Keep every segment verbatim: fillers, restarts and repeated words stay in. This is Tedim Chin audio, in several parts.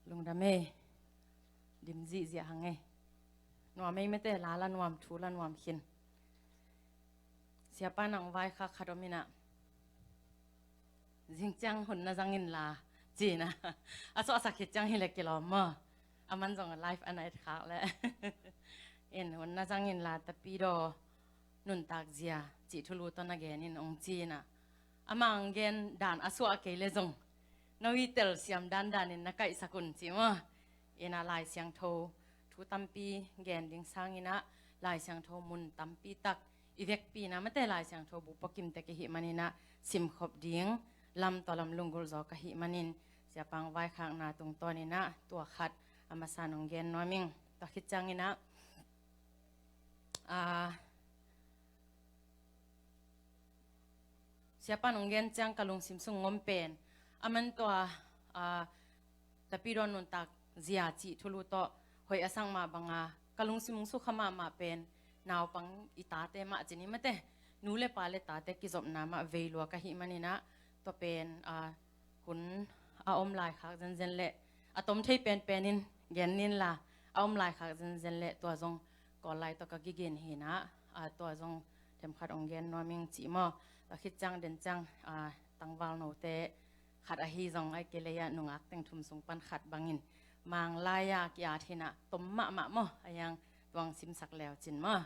Lungdam ei. Dim zihziah hang ei. Nuam ei mate, la la nuam, thu la nuam khin. Siapa nang vaikhak khat om inah, zing ciang hun na zang inla, ci inah. A suahsak khit ciang hi le kilawm maw. A man zong a live a na et khak le. In hun na zang inla, Tapidaw nuntak zia cih thulu tawh na gen in, ong ci inah. Amah ang gen dan a suah kei le zong, no i telsiam dandan in na kaihsak un ci maw. Inah Lai Siangtho thu tampi gen ding sang inah, Lai Siangtho mun tampi tak i vekpi inah mate, Lai Siangtho bu puakim tek i hih man inah, simkhop ding lam tawh lam lunggulh zaw ka hih manin, siapa ang vaikhakna tungtawn inah tua khat a masa nong gen nuam ing. Tua khit ciang inah, ah, siapa nong gen ciang ka lungsim sung ngom pen, a man tua, ah, Tapidaw nuntak zia cih thulu tawh hoih a sang mah banga ka lungsim ong sukha mahmah pen, naupang i tate mah ci ni mate, nu le pa le tate kizopna mah vei lua ka hih man inah, tua pen, ah, hun a om laikhak zenzen le, a tom thei penpen in gen nin la, a om laikhak zenzen le tua zong Kawl lai tawh ka kigin hi inah, ah, tua zong themkhat ong gen nuam ing ci maw. Tua khit ciang den ciang, ah, tangval note khat ahi zong, ai kei lei ah nungak teng thum sung pan khat bangin, Mang lai-a ki-at hi inah, tom mahmah maw, a yang tuang simsak leu cin maw.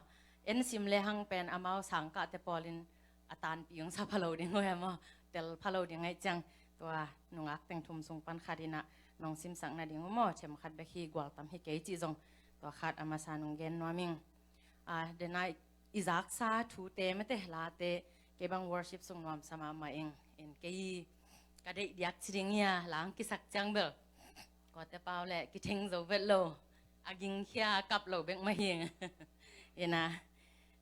En sim le hang pen amau sangkahte pawlin a tanpi ong sa pha lo ding uh e maw, tel pha lo ding ahih ciang, tua nungak teng thum sung pan khat inah nong simsak nading uh maw, themkhat bek hi, gualtam hi kei cih zong tua khat a masa nong gen nuam ing. Ah, dena i zaksa thute mate, late, kei bang worship sung nuamsa mahmah ing. In kei ka deih diak ci ding hia, lang kisak ciang bel kuate pau le kitheng zo vet lo, a gingkhia a kap lo bek mah hi ing. Inah,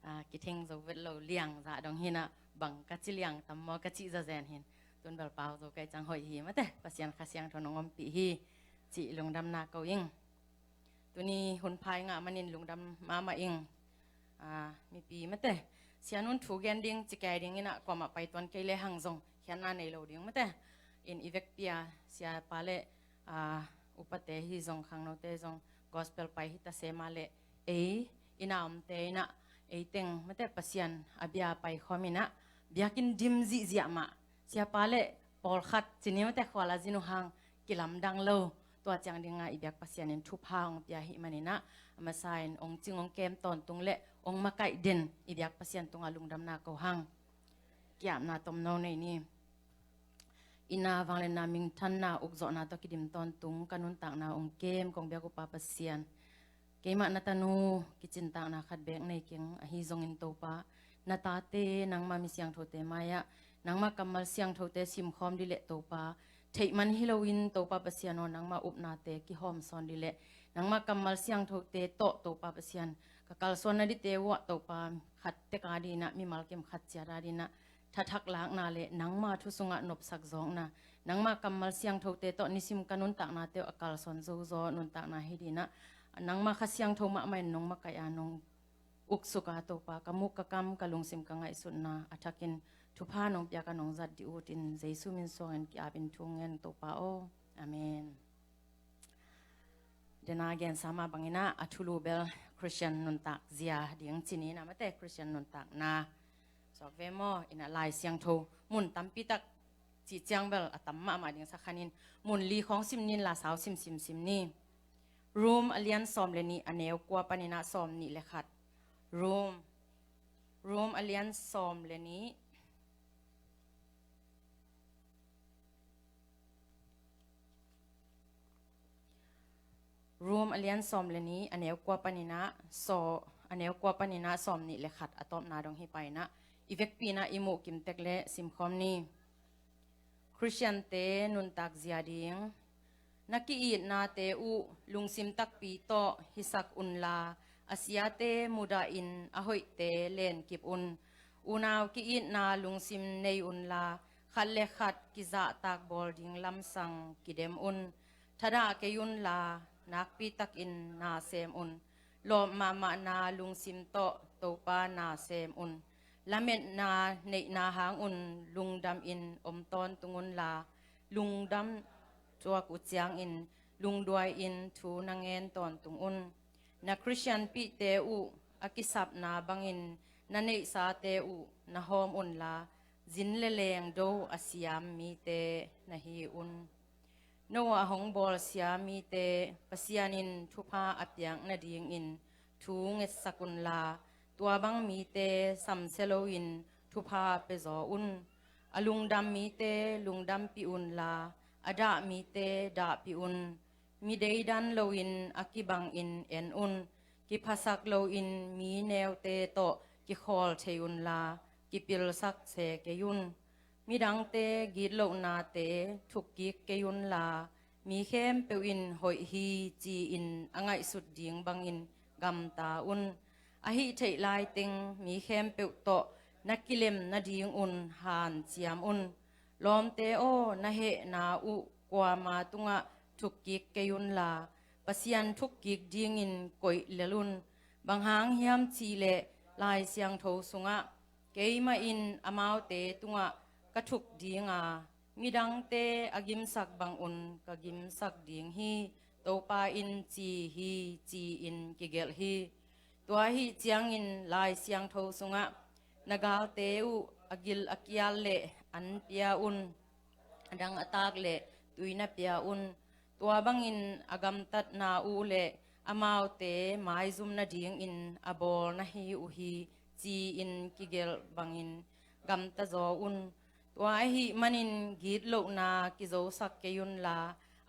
ah, kitheng zo vet lo, liang zah dong hi inah, bang ka ci liang tam maw ka cih zazen hin. Tun bel pau zo kei ciang hoih hi mate, Pasian Kha Siangtho nong ompih hi cih lungdamna ko ing. Tuni hun pha i ngah manin lungdam mahmah ing. Ah, mipi mate, Sia Nun thu gen ding ci kei ding inah, kuamah pai tuan kei le hang zong khiatna nei lo ding mate. In i vekpi a siapa le, ah, upate hi zong, khangnote zong, gospel pai hi ta se mah le, ei i na omte inah, ei teng mate, Pasian a bia pai khawm inah, biakinn dim zihziah mah, siapa le pawlkhat ci ni mate, khual a zin uh hang kilamdang lo. Tua ciang dinga i biak Pasian in thupha ong pia hih man inah, a masa in ong cing ong kem tawntung le ong makaih den i biak Pasian tungah lungdamna ko hang. Ki-apna tomno nei ni. Ina, vangliatna, minthanna, ukzawhna tawh kidim tawntung ka nuntakna ong kem kong biak uh Pa Pasian, keimah na tanu kicintakna khat beek nei keng ahi zongin Topa, na tate nangmah mi siangthote mai-ah, nangmah kammal siangthote simkhawm dih leh Topa, theih man hi loin Topa Pasian aw, nangmah upnate kihawmsawn dih leh, nangmah kammal siangthote tawh Topa Pasian, ka kalsuan nadihte uhah Topa, khat tek a dinah, mimal kim khat ciat a dinah, thathak lakna le nangma thu sungah nopsak zawkna, nangma kammal siangthote tawh nisim ka nuntaknate uh a kalsuan zozaw nuntakna hi dinah, nangma Kha Siangtho mahmah in nong makaih a, nong uksuk a Topa, ka muk ka kam, ka lungsim ka ngaihsutna a thakin thupha nong piak a nong zat dih utin Jesu min suangin ki-apin thu ngen Topa aw. Amen. Dena gensa mah bang inah, a thulu bel Christian nuntak zia ding ci ni inah mate, Christian nuntakna. Suak ve maw, inah Lai Siangtho mun tampi tak cih ciang bel a tam mahmah ding sa khanin, mun li khawng sim nin la, sau simsim sim ni. Rom a lian sawm le nih, a neu kua pan inah sawm nih le khat. Rom, Rom a lian sawm le nih. Rom a lian sawm le nih, a neu kua pan inah, saw, a neu kua pan inah sawm nih le khat, a tawpna dong hi pa inah, i vekpi inah i muh kim tek le simkhawm ni. Christian-te nuntak zia ding. Na ki-itnate uh lungsim takpi tawh hisak unla, a siate mudahin a hoihte lenkip un. Unau ki-itna lungsim nei unla, khat le khat kizahtak bawl ding lamsang kidem un. Thadah kei unla, nakpi takin na sem un. Lawp mahmahna lungsim tawh Topa na sem un. Lametna neihna hang un lungdamin om tawntung unla, lungdam tuak uh ciangin lungduai-in thu na ngen tawntung un. Na Khristianpihte uh a kisapna bangin na neihsate uh na hawm unla, zin le leeng do a siam mite na hi un. No a hong bawlsia mite Pasian in thupha a piak nadingin thu ngetsak unla, tua bang mite samsia loin thupha pia zaw un. A lungdam mite lungdampih unla, a dah mite dahpih un. Mi deidan loin a kibangin en un. Kiphasak loin mi neute tawh kikhawl thei unla, kipilsak se kei un. Midangte gitlohnate thukkik kei unla, mi khempeuh in hoih hi ci-in a ngaihsut ding bangin gamta un. Ahih theih laiteng mi khempeuh tawh na kilem nadingun hanciam un. Lawmte aw, na hehna uh kuama tungah thukkik kei unla, Pasian thukkik dingin koih lel un. Bang hang hiam cihleh Lai Siangtho sungah, "Keimah in amaute tungah ka thuk dinga, midangte a gimsak bangun ka gimsak ding hi, Topa in ci hi," ci-in kigelh hi. Tua ahih ciangin Lai Siangtho sungah, "Na galte uh a gil a kial leh an pia un, a dang a tak leh tui na pia un. Tua bangin a gamtatna uh leh amaute maizum nadingin a bawl na hi uh hi," ci-in kigelh bangin gamta zaw un. Tua ahih manin gitlohna kizosak kei unla,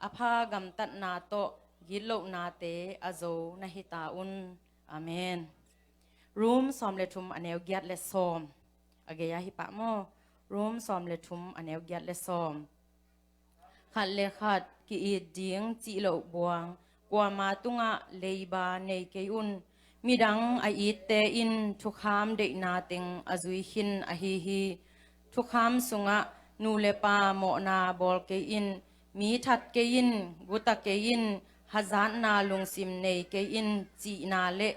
a pha gamtatna tawh gitlohnate a zo na hi ta un. Amen. Rom sawm le thum, a neu giat le sawm. A gei-a hi pah maw? Rom sawm le thum, a neu giat le sawm. Khat le khat ki-it ding cih loh buang kuama tungah leiba nei kei un. Midang a itte in thukham deihna teng a zui khin ahi hi. Thukham sungah nu le pa mawhna bawl kei in, mi that kei in, guta kei in, hazatna lungsim nei kei in cihna le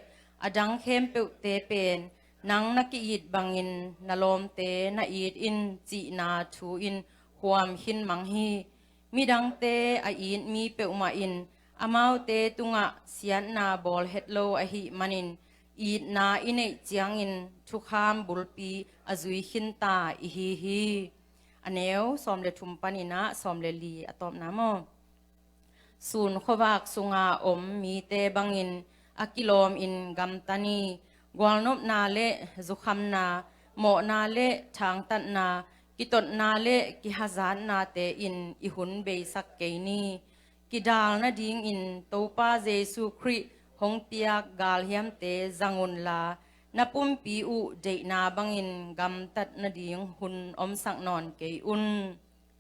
a dang khempeuhte pen nang na ki-it bangin na lawmte na it in cihna thu in huam khin mang hi. Midangte a it mi peuhmah in amaute tungah siatna bawl het lo ahih manin, itna i neih ciangin thukham bulpi a zui khinta i hi hi. A neu sawm le thum panin ah sawm le li a tawpna maw? Sun khuavak sunga om mite bangin a kilawmin gamta ni. Gualnopna le zukhamna, mawhna le thangtatna, kitotna le kihazatnate in i hun beisak kei ni. Kidal nadingin Topa Jesu Khrih hong piak galhiamte zang unla, na pumpi uh deihna bangin gamtat nading hun omsak nawn kei un.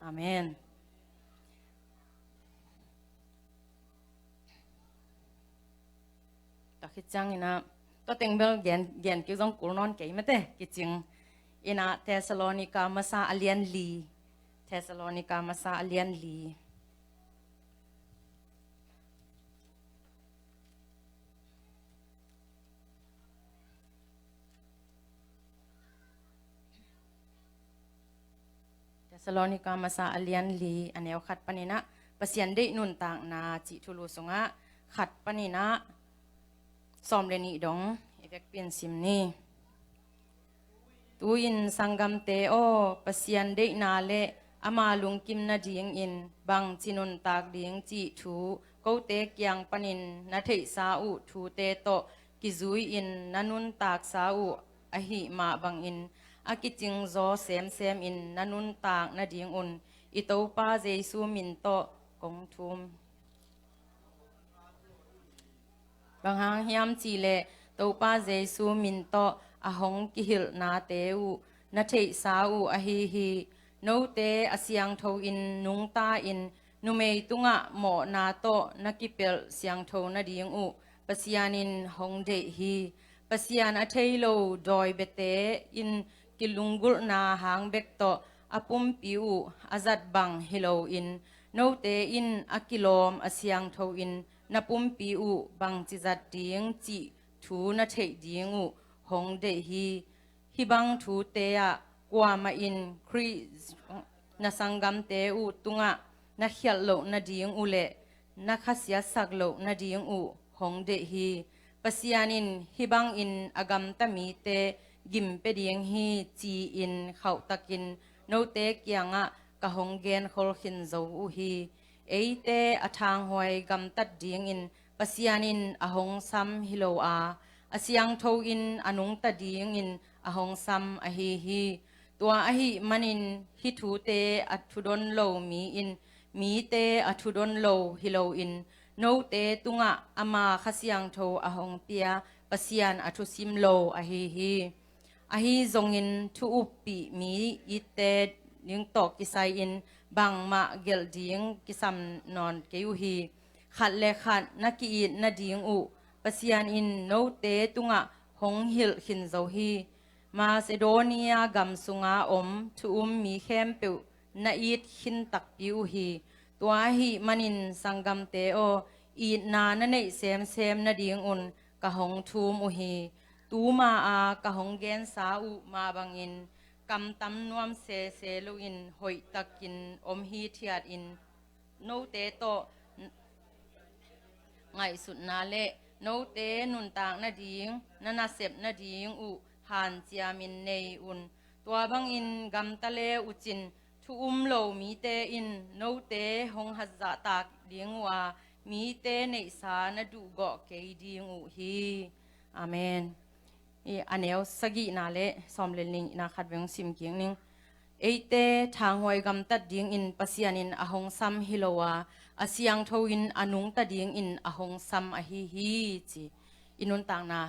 Amen. Tua khit ciangin ah, tua teng bel gen, gen kik zong kul nawn kei mate, kicing. In ah Thessalonika masa a lian li. Thessalonika masa a lian li. Thessalonika masa a lian li, a neu khat panin ah, Pasian deih nuntakna cih thulu sungah khat panin ah sawm le nih dong i vekpi-in sim ni. Tu-in sanggamte aw, Pasian deihna le ama lungkim nadingin bangci nuntak ding cih thu kote kiang panin na theihsa uh thute tawh kizui-in na nuntaksa uh ahih mah bangin, a kicingzaw semsemin na nuntak nadingun i Topa Jesu min tawh kong thum. Bang hang hiam cihleh Topa Jesu min tawh a hong kihilhnate uh na theihsa uh ahi hi. Note a siangtho-in nungta-in, numei tungah mawhna tawh na kipelh siangtho nading uh Pasian in hong deih hi. Pasian a thei lo dawi biate in kilunggulhna hang bek tawh a pumpi uh a zat bang hi loin, note in a kilawm a siangtho-in na pumpi uh bangci zat ding cih thu na theih ding uh hong deih hi. Hih bang thute ah kuamah in Khrih na sanggamte uh tungah na khialh loh nading uh le na khasiatsak loh nading uh hong deih hi. Pasian in hih bangin a gamta mite gim pia ding hi, ci-in khauhtakin note kiangah ka hong genkhol khin zo uh hi. Eite a thanghuai gamtat dingin Pasian in a hong sam hi lo a, a siangtho in a nungta dingin a hong sam ahi hi. Tua ahih manin hih thute a thudon lo mi in mite a thudon lo hi loin, note tungah ama Kha Siangtho a hong pia Pasian a thusim lo ahi hi. Ahi zongin thu uppih mi itte ding tawh kisai-in bangmah gelh ding kisam nawn kei uh hi. Khat le khat na ki-it nading uh Pasian in note tungah hong hilh khin zo hi. Macedonia gam sunga om thu um mi khempeuh na it khin takpi uh hi. Tua ahih manin sanggamte aw, itna na neih semsem nadingun ka hong thum uh hi. Tuma a ka hong gensa uh mah bangin kamtam nuam sese loin hoihtakin om hithiatin note tawh ngaihsutna le note nuntak nading, na nasep nading uh hanciamin nei un. Tua bangin gamta le ucin thu um lo mite in note hong hatzahtak ding uh a, mite neihsa na duhgawh kei ding uh hi. Amen. I a neu sagihna le sawm le nihna khat veng sim kik ning. Eite thanghuai gamtat dingin Pasian in a hong sam hi lo a, a siangtho in a nungta dingin a hong sam ahi hi, ci. I nuntakna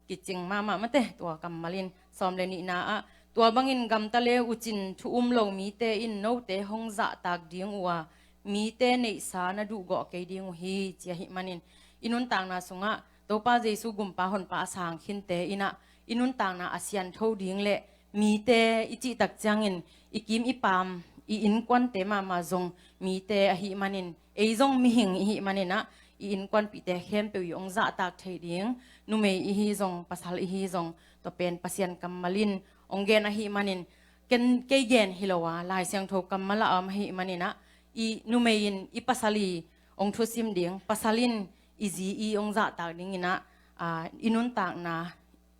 kicing mahmah mate, tua kammal in sawm le nihna ah, tua bangin gamta le ucin thu um lo mite in note hong zahtak ding uh a, mite neihsa na duhgawh kei ding uh hi, ci ahih manin i nuntakna sungah Topa Jesu gumpa honpa a sang khinte in ah i nuntakna a siangtho ding le mite i cihtak ciangin i kim i pam, i innkuante mahmah zong mite ahih manin, ei zong mihing i hih manin ah i innkuanpihte khempeuh i hong zahtak theih ding, numei i hi zong pasal i hi zong, tua pen Pasian kammal in hong gen ahih manin, ken kei gen hi lo a, Lai Siangtho kammal ah a om ahih manin ah, i numei in i pasal i hong thusim ding, pasal in i zi i hong zahtak dingin ah, aa, i nuntakna,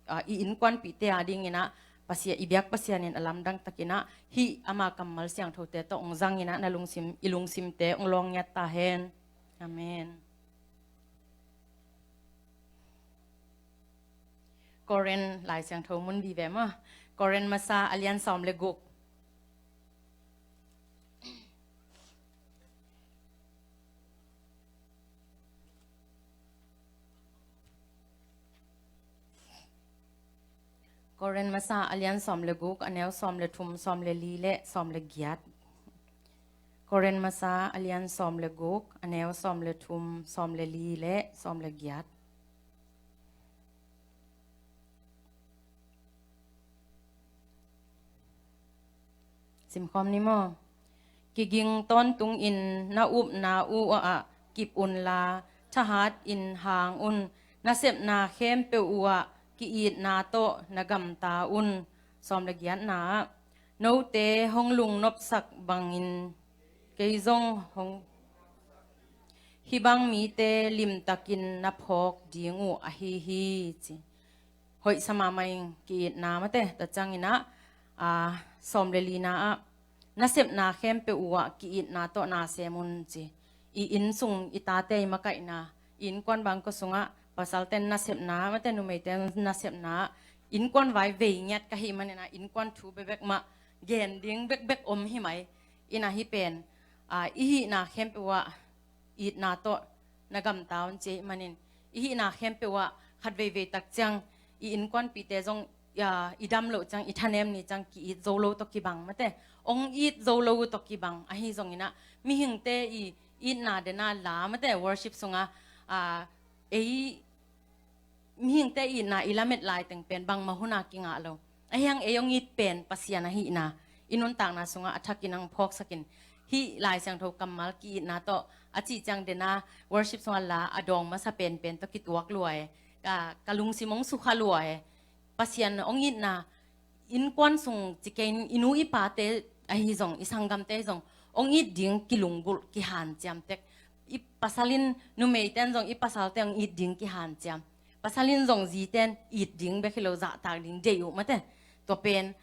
aa, i innkuanpihte a dingin ah Pasian, i biak Pasian in a lamdang takin ah hih ama kammal siangthote tawh hong zangin ah na lungsim, i lungsimte hong lawng ngiat ta hen. Amen. Korin Lai Siangtho mun vive maw. Korin masa a lian sawm le guk. Korin masa a lian sawm le guk, a neu sawm le thum, sawm le li le sawm le giat. Korin masa a lian sawm le guk, a neu sawm le thum, sawm le li le sawm le giat. Simkhawm ni maw. Kiging tawntungin na upna uh ah kip unla, thahatin hang un. Nasepna khempeuh uh ah ki-itna tawh na gamta un. Sawm le giatna ah, note hong lungnopsak bangin kei zong hong, hih bang mite limtakin na phawk ding uh ahi hi, ci. Hoih sa mahmah ing, ki-itna mate, tua ciangin ah, aa, sawm le lina ah, nasepna khempeuh uh ah ki-itna tawh na sem un, ci. I inn sung i tate i makaihna, i innkuan bangkua sungah pasalten nasepna mate, numeiten nasepna, innkuan vai vei ngiat ka hih manin ah innkuan thu bekbek mah gen ding bekbek om hi mai. Ina hih pen, aa, i hihna khempeuh ah itna tawh na gamta un, ci ahih manin, i hihna khempeuh ah khat veivei tak ciang i innkuanpihte zong, aa, i dam loh ciang, i thanem ni ciang ki-it zo lo tawh kibang mate, hong it zo lo uh tawh kibang. Ahi zongin ah mihingte i itna dena la mate, worship sungah, aa, ei mihingte itna i lamet laiteng pen bangmah huna kingah lo. Ahi hang ei hong it pen Pasian ahihna i nuntakna sungah a thakin hong phawksakin, hih Lai Siangtho kammal ki-itna tawh a cih ciang dena worship sungah la a dawng masa penpen tawh kituak lua e. Ka, ka lungsim hong sukha lua e. Pasian hong itna, innkuan sung ci kei in, i nu i pate ahi zong, i sanggamte ahi zong, hong it ding kilunggulh, kihanciam tek. I pasal in, numei ten zong i pasal ten it ding kihanciam. Pasal in zong zi ten it ding bek hi lo, zahtak ding deih uh mate. Tua pen,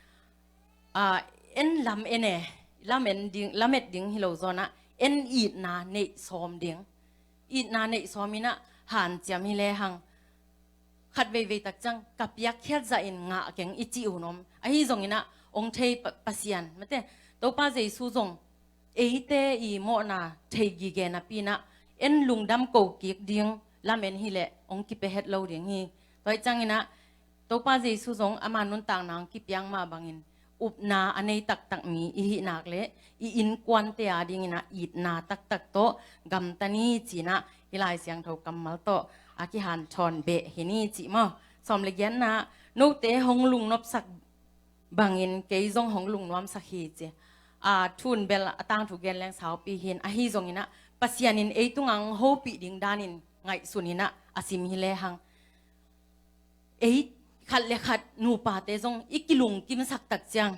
ah, en lam en e, lam en ding, lam et ding hi lo zawnah, en itna neih sawm ding. Itna neih sawm inah hanciam hi lehang, khat veivei tak ciang ka piakkhiat zahin ngah keng i cih hun om. Ahi zongin ah ong thei Pa-, Pasian mate, Topa Jesu zong eite i mawhna thei gige napi inah en lungdam ko kik ding lamen hileh ong kipia het lo ding hi. Tua hi ciangin ah Topa Jesu zong ama nuntakna ong kipiak mah bangin upna a nei taktak mi i hih nak leh i innkuante a dingin ah itna taktak tawh gamta ni ci-in ah hih Lai Siangtho kammal tawh a kihanthawn beh hi ni cih maw. Sawm le giatna, note hong lungnopsak bangin kei zong hong lungnuamsak hi ci. A, thu in bel a tangthu gen leng saupi hi in, ahi zongin ah Pasian in ei tungah hong hopih ding danin ngaihsun inah a sim hi lehang, ei khat le khat nupate zong i kilungkimsak tak ciang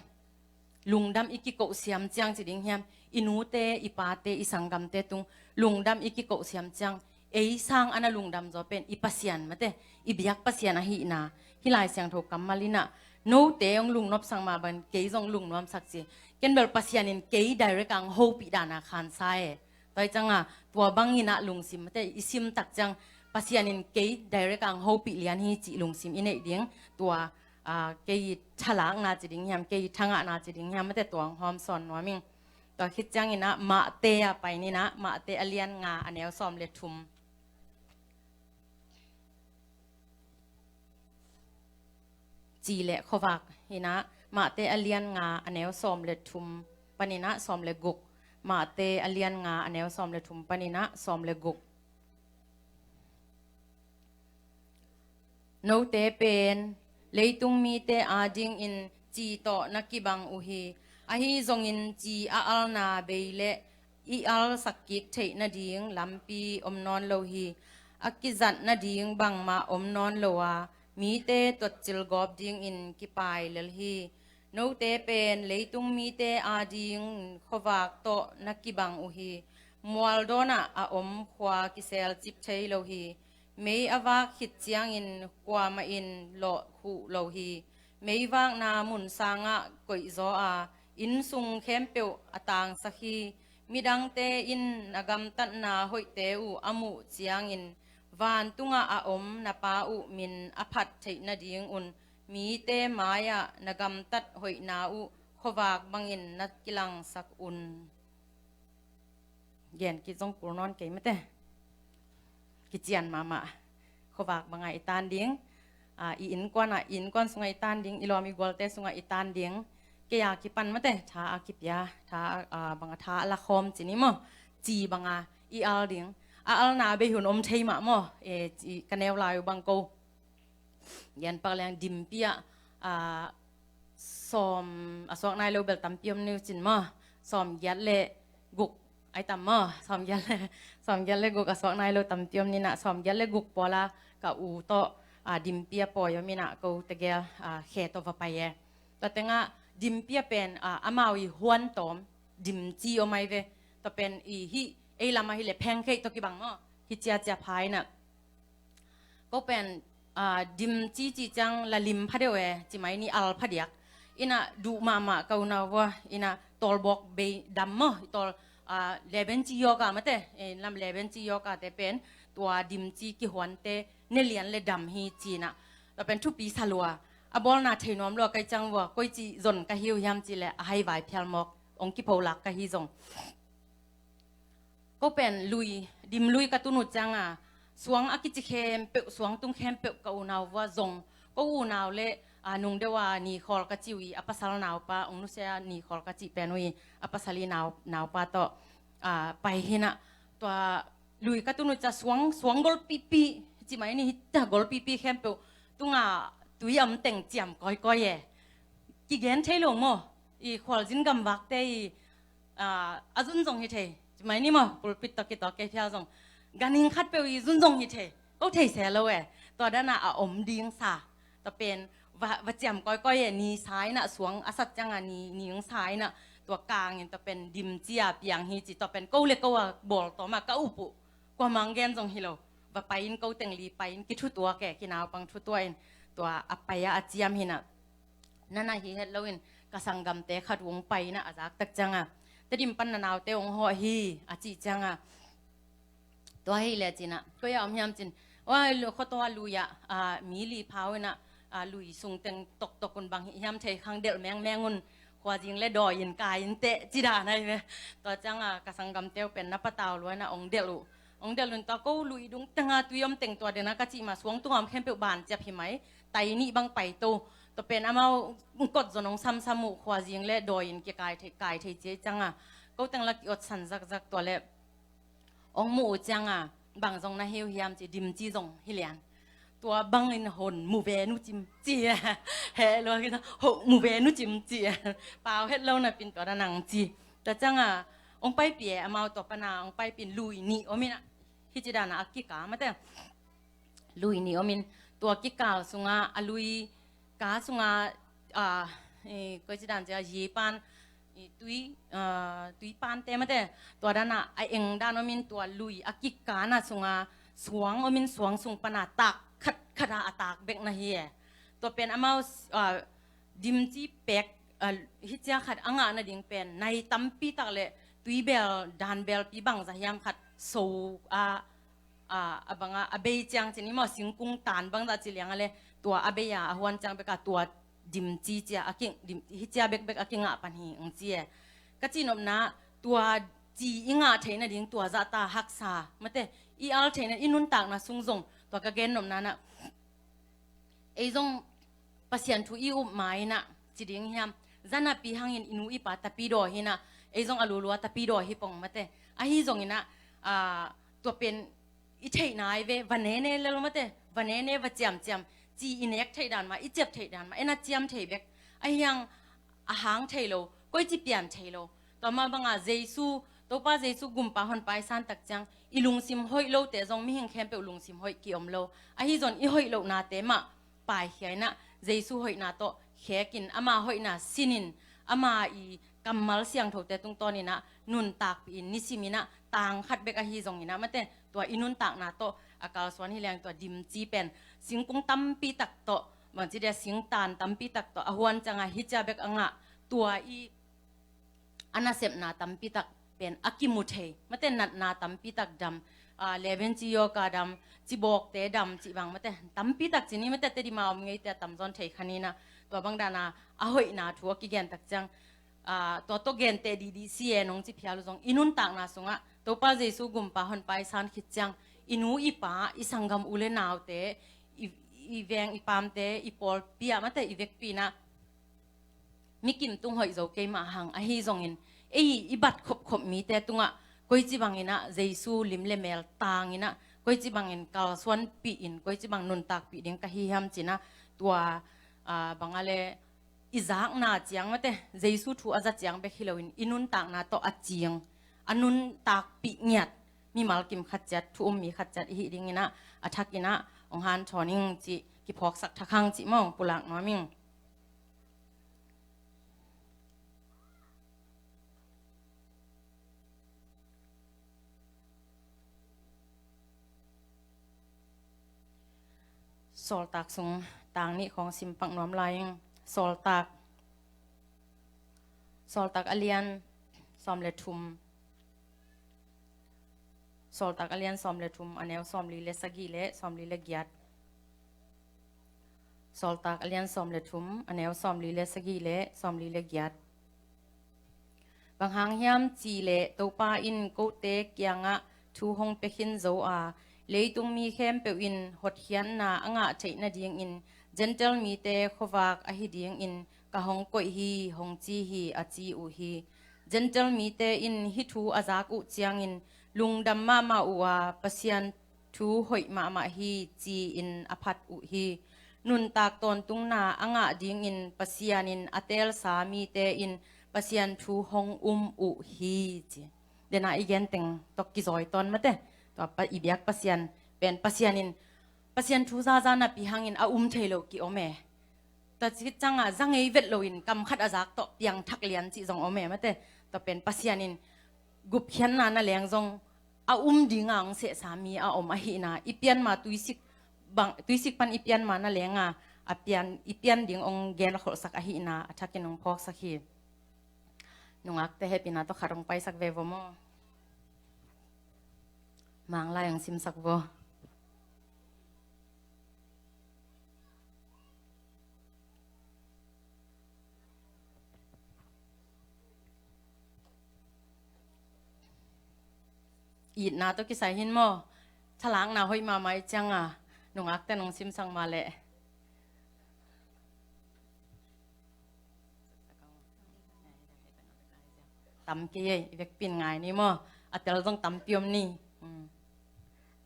lungdam i kikoh siam ciang ci ding hiam, i nute, i pate, i sanggamte tung lungdam i kikoh siam ciang ei sang a na lungdam zaw pen i Pasian mate, i biak Pasian ahihna hih Lai Siangtho kammal inah, note hong lungnopsak mah bangin kei zong lungnuamsak ci. Ken bel Pasian in kei direct ah hong hopih dan a khansa e. Tua hi ciangin tua bangin ah lungsim mate i sim tak ciang Pasian in kei direct ah hong hopih lian hi cih lungsim i neih ding. Tua, ah, kei thalakna ci ding hiam, kei thangahna ci ding hiam mate, tua hong hawm sawn nuam ing. Tua khit ciangin ah Mate ah pai ni in ah, Mate a lian nga a neu sawm le thum. Ci le khuavak hi in ah, Mate a lian nga a neu sawm le thum panin ah sawm le guk. Mate a lian nga a neu sawm le thum panin ah sawm le guk. Note pen leitung mite adingin ci tawh na kibang uh hi. Ahi zongin ci a alna bei le i alsak kik theih nading lampi om nawn lo hi. A kizat nading bangmah om nawn lo a, mite tuatcil gawp dingin kipai lel hi. Note pen leitung mite ading khuavak tawh na kibang uh hi. Mual dawnah a om khua kiselcip thei lo hi. Mei a vak khit ciangin kuamah in lawh huh lo hi. Meivakna mun sangah koihzaw a, inn sung khempeuh a tangsak hi. Midangte in na gamtatna hoihte uh a muh ciangin, vantungah a om na Pa uh min a phat theih nadingun mite mai-ah na gamtat hoihna uh khuavak bangin na kilangsak un. Gen kik zong kul nawn kei mate. Kician mahmah. Khuavak bangah i tan ding. Ah, i innkuan ah, i innkuan sungah i tan ding, i lawm i gualte sungah i tan ding. Kei a kipan mate, tha a kipia, tha a, ah, bangah tha a lakhawm ci ni maw. Ci bangah i al ding. A alna bei hun om thei mah maw. E, ci, ka neu lai uh bang ko. Gen pak leng dimpi ah, ah, sawm a suak nai lo bel tampi om ni uh cin maw. Sawm giat le guk ai tam maw. Sawm giat le, sawm giat le guk a suak nai lo tampi om ni in ah, sawm giat le guk pawl ah ka u tawh, ah, dimpi a pawi om in ah, ko tegel, ah, khe tawh va pai e. Tua tengah dimpi a pen, ah, amau i huan tawm dimci om ai ve. Tua pen i hih ei lamah hi le phengkheih tawh kibang maw. Hih ciacia pha in ah. Ko pen, ah, dimci ci ciang la lim pha deuh e, ci mai ni, al pha diak. In ah duh mahmah ka unau vua, in ah tawlbawk bei dam maw, i tawl, ah, lebenci yoga mate, e, lam lebenci yoga te pen, tua dimci kihuante ne lian le dam hi ci in ah. Tua pen thupi sa lua, a bawlna thei nuam lua ka hih ciang vua, koici zon ka hi uh hiam ci le a haivai phial mawk, ong kipholak ka hi zong. Ko pen lui, dim lui ka tun uh ciangin, suang a kici khempeuh, suang tung khempeuh ka unau vua zong. Ko unau le, ah, nung deuh a Nikhawl ka ci uh hi, a pasal naupa, ong nusia Nikhawl ka cih pen uh hi, a pasal i nau, naupa tawh, ah, pai hi in ah, tua lui ka tun uh ciang suang, suang golpipi, ci mai ni, hih golpipi khempeuh tungah tui a om teng ciam kawikawi e. Kigen thei lo maw, i khualzin gamvakte i, ah, a zun zong hi thei. Ci mai ni maw, pulpit tawh kitawk kei phial zong. Ganhing khatpeuh i zun zong hi thei. Ko thei se lo e. Tua dan a a om ding sa. Tua pen va, va ciam kawikawi e, ni sa in ah suang a sat ciangin ni, ni ong sa in ah. tua kangin tua pen dimci a piang hi ci, tua pen ko le ko a bawl tawm a ka up uh. Kuamah gen zong hi lo. Va pai in, ko teng li pai in, kithutuak e, kinaupang thutuak in, tua a pai a a ciam hi na. Nana hi het lo in ka sanggamte khat uh hong pai na a zak tak ciang a, Tedim pan na naute hong hawh hi a cih ciang a, tua hi le cin a, koi a om hiam cin, oi, khuatua lui a, a, mi li phau in a, a, lui sung teng toktok un, bang hi hiam thei khang delh mengmeng un, khuazing le dawi in kai in teh ci dan ahi ve. Tua ciang a ka sanggamte uh pen na patau lua in a hong delh uh. Hong delh un tua ko lui dung teng a tui om teng tua den a ka cih ma suang tung a om khempeuh ban ciap hi mai. Tai nih bang pai to. Tua pen amau kot zon hong samsam uh, khuazing le dawi in kikai thei, kai thei ci ciang a, ko teng la ki-otsan zakzak tua le hong muh uh ciang a, bang zong na hi uh hiam ci, dimci zong hi lian. Tua bangin hon mu ve nu cim ci. He lua kina, ho mu ve nu cim ci. Pau het lo napi in tua da nang ci. Tua ciang a hong paipih e, amau tua pan a hong paipih in lui nih om in a, hi ci dan a a kika mate. Lui nih om in, tua kikal sung a, a lui ka sung a, a, i, koi ci dan ci a, yi pan, i, tui, a, tui pante mate, tua dan a a eng dan om in, tua lui a kika na sung a suang om in, suang sung pan a tak khat khat a a tak bek na hi e. Tua pen amau, a, dimci pek, a, hi cia khat a ngah nading pen nai tampi tak le tui bel, dan bel pi bang za hiam khat so a, a, a bang a, a bei ciang cin i maw, singkung tan bang za ci liang a le, tua a bei a, a huan ciang bek a tua dimci cia a ki, dim, hi cia bekbek a kingah pan hi ong ci e. Ka cihnopna, tua ci i ngah theih nading tua zahta haksa mate, i al theih na, i nuntakna sung zong, tua ka gennopna na, ei zong Pasian thu i up ma in a, ci ding hiam, zanapi hangin i nu i pa tapidaw hi na, ei zong a lulua tapidaw hi pong mate. Ahi zong in a, a, tua pen i theihna ai ve, va nene lel mate, va nene, va ciamciam, ci i nek theih dan ma, i ciap theih dan ma, en a ciam thei bek. Ahi hang a hang thei lo, koi ci pian thei lo. Tua mah bang a Jesu, Topa Jesu gumpa honpa i san tak ciang, i lungsim hoih lote zong mihing khempeuh lungsim hoih ki om lo. Ahi zong i hoih lohnate mah paikhia in a, Jesu hoihna tawh khek in, ama hoihna sin in, ama i kammal siangthote tungtawn in a, nuntakpih in, nisim in a, tang khat bek ahi zong in a mate, tua i nuntakna tawh a kalsuan hi leng, tua dimci pen singkung tampi tak tawh, bangci dia, singtan tampi tak tawh a huan ciang a hi cia bek a ngah, tua i a nasepna tampi tak pen a kimu thei mate, natna tampi tak dam, a, leven ci yoka dam, ci bawkte dam ci bang mate, tampi tak ci ni mate, Tedim a om ngeite a tamzaw in thei kha ni na. Tua bang dan a a hoihna thu a kigen tak ciang, a, tua tawh genteh dihdih si e nong ci phial uh zong, i nuntakna sung a Topa Jesu gumpa honpa i san khit ciang, i nu i pa, i sanggam u le naute, i, i veng i pamte, i pawlpi a mate, i vekpi in a, mi kim tung hoih zo keimah hang ahi zong in, ei i bat khopkhop mite tungah koi ci bang in a Jesu lim le mel tang in a, koi ci bang in kalsuanpih in, koi ci bang nuntakpih ding ka hi hiam ci in a, tua, a, bang a le i zakna ciang mate, Jesu thu a za ciang bek hi lo in, i nuntakna tawh a cing, a nuntakpih ngiat mimal kim khat ciat, thu um mi khat ciat i hih ding in a, a thak in a ong hanthawn ing ci, kiphawksak thak hang ci maw, pulak nuam ing. Sawltak sung tang nih khawng sim pak nuam lai ing. Sawltak, Sawltak a lian sawm le thum. Sawltak a lian sawm le thum, a neu sawmli le sagih le sawmli le giat. Sawltak a lian sawm le thum, a neu sawmli le sagih le sawmli le giat. Bang hang hiam cih leh Topa in kote kiangah thu hong pia khin zo a, leitung mi khempeuh in hotkhiatna a ngah theih nadingin Gentile mite khuavak ahi dingin ka hong koih hi, hong ci hi, a ci uh hi. Gentile mite in hih thu a zak uh ciangin lungdam mahmah uh a, Pasian thu hoih mahmah hi, ci-in a phat uh hi. Nuntak tawntungna a ngah dingin Pasian in a teelsa mite in Pasian thu hong um uh hi, ci. Dena i genteng tawh kizawi tawn mate. Tua pa, i biak Pasian pen Pasian in, Pasian thu zaza napi hangin a um thei lo ki om e. Tua ci khit ciangah za ngei vet loin kam khat a zak tawh piangthak lian cih zong om e mate. Tua pen Pasian in gupkhiatna na leng zong a um dinga hong sehsa mi a om ahihna, i pianma tuisik bang, tuisik pan i pianma na lenga a pian, i pian ding hong genkholhsak ahihna a thakin hong phawksak hi. Nungakte hehpihna tawh khat hong paisak ve vo maw? Manglai hong simsak vo. Itna tawh kisai hin maw? Thalakna hoih mahmah i cianga nungakte nong simsak mah leh. Tam kei ei, i vekpi in ngai ni maw? A tel zong tampi om ni. Mm.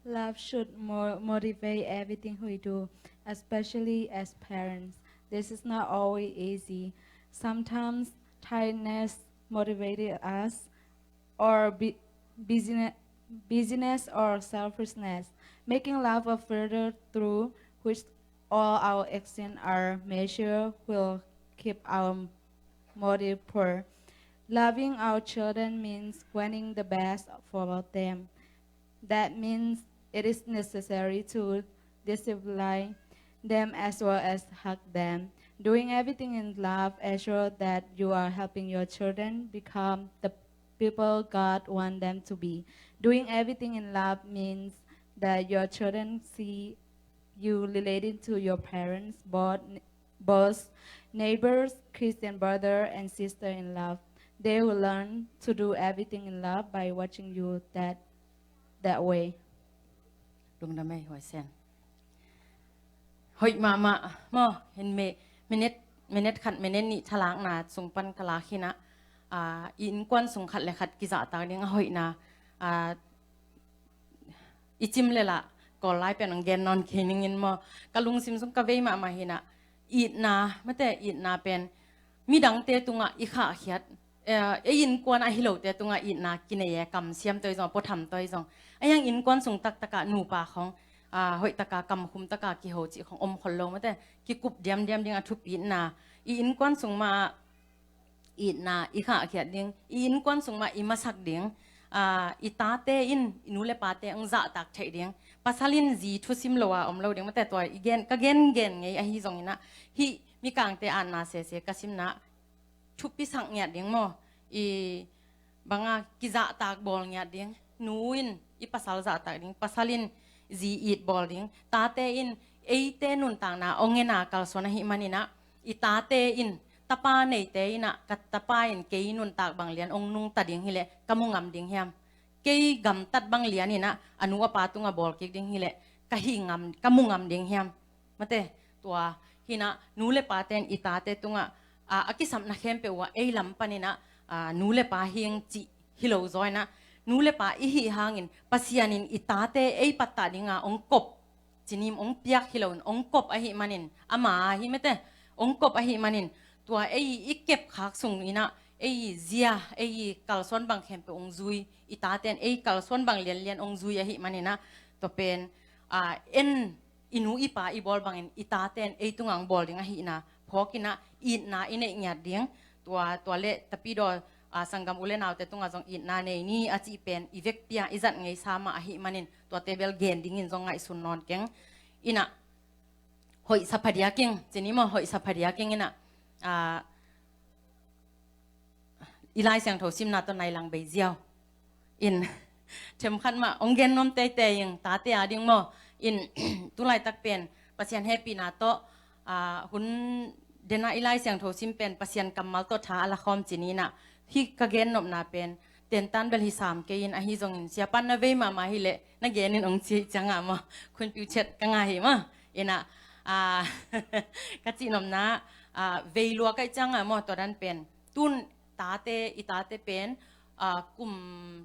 Love should mo- motivate everything we do, especially as parents. This is not always easy. Sometimes tiredness motivated us, or bu- busyness, busyness or selfishness. Making love a further through which all our actions are measured will keep our motive pure. Loving our children means wanting the best for them. That means it is necessary to discipline them as well as hug them. Doing everything in love assures that you are helping your children become the people God want them to be. Doing everything in love means that your children see you relating to your parents, both, both neighbors, Christian brother and sister in love. They will learn to do everything in love by watching you that, that way. Lungdam ei, Huai Sen. Hoih mahmah maw, hin mi- minute, minute khat, minute nih thalakna sung pan ka lak hi-in ah, ah, i innkuan sung khat le khat kizahtak ding a hoihna, ah, i cim le lah Kawl lai pen hong gen nawn kei ning in maw. Ka lungsim sung ka vei mahmah hi-in ah, itna, mate, itna pen midangte tungah i khahkhiat, eh, ei innkuan a hi lote tungah itna kinei e, kamsiam tawh i zong, puatham tawh i zong. A hiang innkuan sung taktakah nupa khong, ah, hoih taka kamkhum taka kiho cih khong om khol lo mate, kikup diamdiam ding a thupitna. I innkuan sung mah itna i khahkhiat ding, i innkuan sung mah i masak ding, ah, i tate in, i nu le pate hong zahtak theih ding. Pasal in zi thusim lo a om lo ding mate, tua i gen, ka gengen ngei ahi zongin ah, hih mikangte atna sese ka simna thupisak ngiat ding maw? I banga kizahtak bawl ngiat ding. Nu in i pasal zahtak ding, pasal in zi it bawl ding. Tate in eite nuntakna hong en a kalsuan ahih manin ah, i tate in, tapa neite in ah, ka tapa in kei nuntak bang lian hong nungta ding hileh ka mu ngam ding hiam? Kei gamtat bang lian in ah a nu a pa tungah bawl kik ding hileh ka hih ngam, ka mu ngam ding hiam? Mate, tua hi-in ah nu le pate in i tate tungah, ah, a kisapna khempeuh uh ah ei lam panin ah, ah, nu le pa hing cih hi lo zaw in ah, nu le pa i hih hangin Pasian in i tate ei pattah dinga hong kop, cinim hong piak hi loin hong kop ahih manin, ama ahi mate, hong kop ahih manin, tua ei i kepkhak sungin ah ei zia, ei kalsuan bang khempeuh hong zui, i tate in ei kalsuan bang lianlian hong zui ahih manin ah, tua pen, ah, en i nu i pa i bawl bangin i tate in ei tungah hong bawl ding ahihna phawk in ah, itna i neih ngiat ding. Tua, tua le tapidaw, ah, sanggam u le naute tungah zong itna nei ni a cih pen i vekpi-a i zat ngeisa mah ahih manin, tuate bel gen dingin zong ngaihsun nawn keng. In ah hoihsa phadiak ing, ci ni maw, hoihsa phadiak ing in ah, ah, i Lai Siangtho simna tawh nai lang bei ziau. In, themkhat mah hong gen nuam teitei ing, tate a ding maw. In, tulaitak pen Pasian hehpihna tawh, ah, hun dena i Lai Siangtho sim pen Pasian kammal tawh tha a la khawm ci ni in ah, hih ka gen nopna pen tentan bel hi sam kei in, ahi zongin siapan na vei mahmah hileh na gen in hong ci ciangah maw, khunpiu chet ka ngah hi maw. In ah, ah, ka cih nopna, ah, vei lua ka hih ciangah maw, tua dan pen tun tate, i tate pen, ah, kum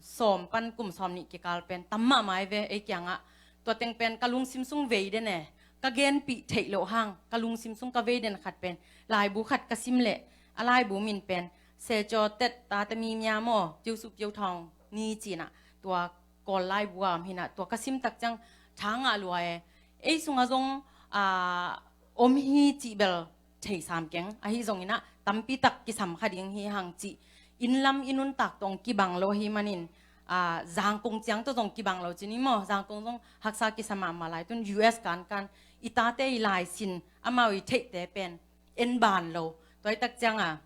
sawm pan kum sawm nih kikal pen tam mahmah hi ve ei kiangah. Tua teng pen ka lungsim sung vei den e, ka genpih theih loh hang ka lungsim sung ka vei den khat pen laibu khat ka sim leh, a laibu min pen Secaw Tet Tate Mi Mya maw, Piusuh Piuthawng Ni ci-in ah, tua Kawl laibu a om hi-in ah, tua ka sim tak ciang tha ngah lua e. Ei sungah zong, ah, om hi cih bel thei sam keng. Ahi zongin ah tampi tak kisam kha ding hi hang ci. Inn lam i nuntak tawh hong kibang lo hi manin, ah, Zangkong ciang tawh zong kibang lo ci ni maw. Zangkong zong haksa kisa mahmah lai, tun U S kankan i tate i laisin amau i theihte pen en ban lo. Tua i tak ciang a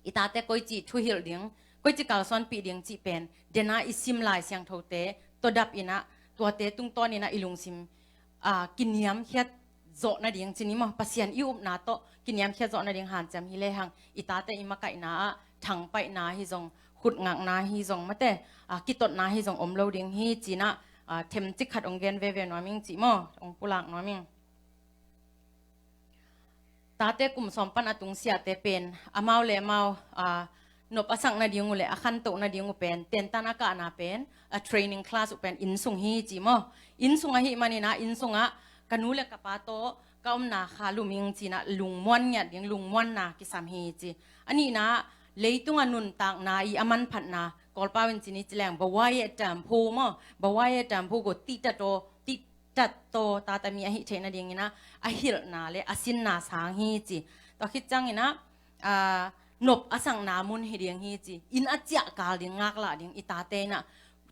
i tate koici thuhilh ding, koici kalsuanpih ding cih pen dena i sim Lai Siangthote tawh dap in ah, tuate tungtawn in ah i lungsim, ah, kiniamkhiat zawh nading ci ni maw, Pasian i upna tawh kiniamkhiat zawh nading hanciam hi lehang, i tate i makaihna ah thangpaihna hi zong, khutngakna hi zong, mate, ah, kitotna hi zong om lo ding hi ci-in ah, ah, themcik khat hong gen veve nuam ing ci maw, hong pulak nuam ing. Tate kum sawm pan a tung siate pen amau le amau, ah, nop a sak nading uh le a khantoh nading uh pen, tentan a kahna pen, a training class uh pen inn sung hi ci maw. Inn sung ahih manin ah, inn sungah ka nu le ka pa tawh ka omna kha lum ing ci-in ah lungmuan ngiat ding, lungmuanna kisam hi ci. A nihna, leitungah nuntakna i a manphatna, Kawlpau in ci ni ci leng, bawai e tam phu maw, bawai e tam phu go tihtat aw, tihtat aw, tata mi ahih theih nadingin ah a hilhna le a sinna sang hi ci. Tua khit ciangin ah, ah, nop a sakna mun hi ding hi ci. Inn a ciah kal ding, ngaklah ding i tate in ah,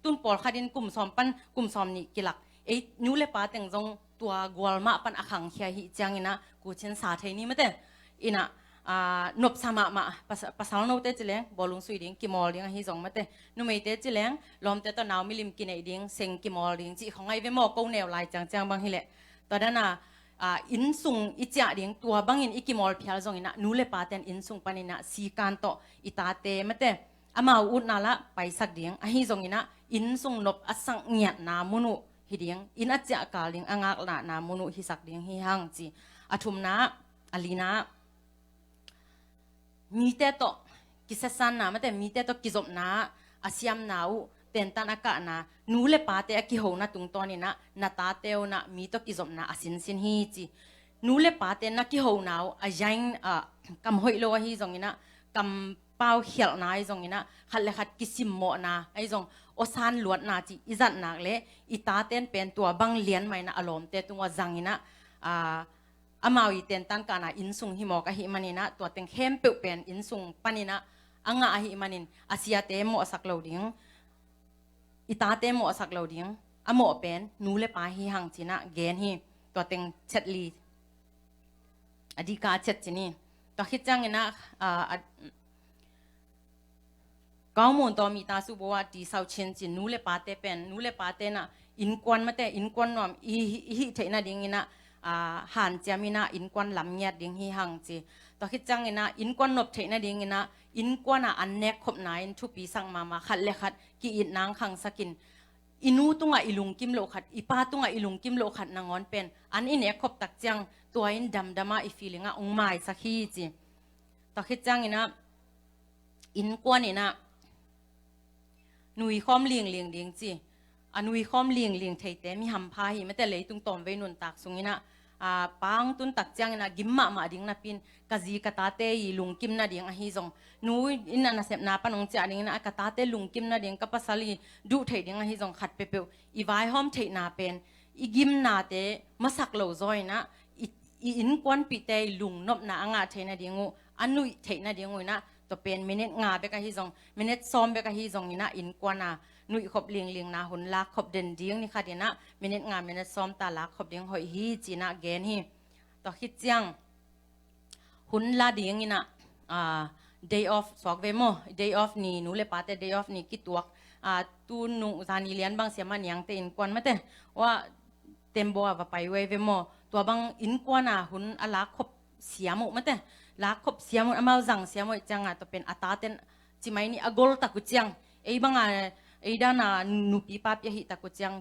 tun pawlkhat in kum sawm pan kum sawm nih kilak, ei nu le pa teng zong tua gual mah pan a khangkhia hi ciangin ah kucin sa thei ni mate. In ah, ah, nopsa mahmah, pas-, pasal note ci leng bawlung sui ding, kimawl ding ahi zong mate. Numeite ci leng lawmte tawh nau milim kineih ding, seng kimawl ding cih khong ahi ve maw, ko neu lai ciangciang bang hi leh. Tua dan a, ah, inn sung i ciah ding, tua bangin i kimawl phial zongin ah, nu le paten inn sung panin ah sikan tawh i tate mate, amau utna lah paisak ding, ahi zongin ah inn sung nop a sak ngiatna mun uh hi ding, inn a ciah kal ding, a ngaklahna mun uh hisak ding hi hang ci. A thumna, a lina, mite tawh kisesanna mate, mite tawh kizopna, a siamna uh, tentan a kahna, nu le pate a kihona tungtawnin ah na tate un ah mi tawh kizopna a sinsin hi ci. Nu le pate na kihona uh a yain, ah, kam hoih lo ahi zongin ah, kam pau khialhna ahi zongin ah, khat le khat kisimmawhna ahi zong, awsan luatna cih i zat nak le, i taten pen tua bang lian mah in ah a lawmte tungah zangin ah, ah, amau i tentan kahna inn sung hi mawk ahih manin ah, tua teng khempeuh pen inn sung panin ah a ngah ahih manin, a siate mawhsak lo ding, i tate mawhsak lo ding, a mawh pen nu le pa hi hang ci-in ah gen hi. Tua teng chet li, a dihka a chet ci ni. Tua khit ciangin ah, ah, a, Kau Mun tawh mi ta su bo a ti sau chin cin, nu le pate pen, nu le pate in ah innkuan mate, innkuan nuam i, i hih theih nadingin ah, ah, hanciam in ah innkuan lam ngiat ding hi hang ci. Tua khit ciangin ah innkuan nop theih nadingin ah innkuan ah an nek khopna in thupi sak mahmah, khat le khat ki-itna khangsak in, i nu tungah i lungkim loh khat, i pa tungah i lungkim loh khat nangawn pen an i nek khop tak ciang tua in damdam a i feeling ah hong maisak hi ci. Tua khit ciangin ah innkuan in ah nuikhawm lingling ding ci. A nuikhawm lingling theite mi hampha hi mate, leitung tawmvei nuntak sungin ah, ah, pa hong tun tak ciangin ah gim mahmah ding napi in, ka zi ka tate i lungkim nading ahi zong, nu in a nasepna pan hong ciah dingin ah ka tate lungkim nading, ka pasal i duh theih ding ahi zong, khat peuhpeuh i vaihawm theihna pen i gimnate masak lo zaw in ah, i, i innkuanpihte i lungnopna a ngah theih nading uh, a nuih theih nading uh in ah, tua pen minute nga bek ahi zong, minute sawm bek ahi zongin ah innkuan a nuih khop linglingna hun lak khop den ding, ni khat in ah minute nga, minute sawm ta lak khop ding hoih hi ci-in ah gen hi. Tua khit ciang hun la dingin ah, ah, day off suak ve maw, day off ni, nu le pate day off ni kituak, ah, tu nung zani lian bang siam a niangte innkuan mate, wa tembaw a va pai uh ei ve maw, tua bang innkuan a hun a lak khop siam uh mate, lak khop siam uh, amau zang siam uh ciang ah, tua pen a taten ci mai ni, a gol tak uh ciang, ei bang a, ei dan a nupi papi ahih tak uh ciang,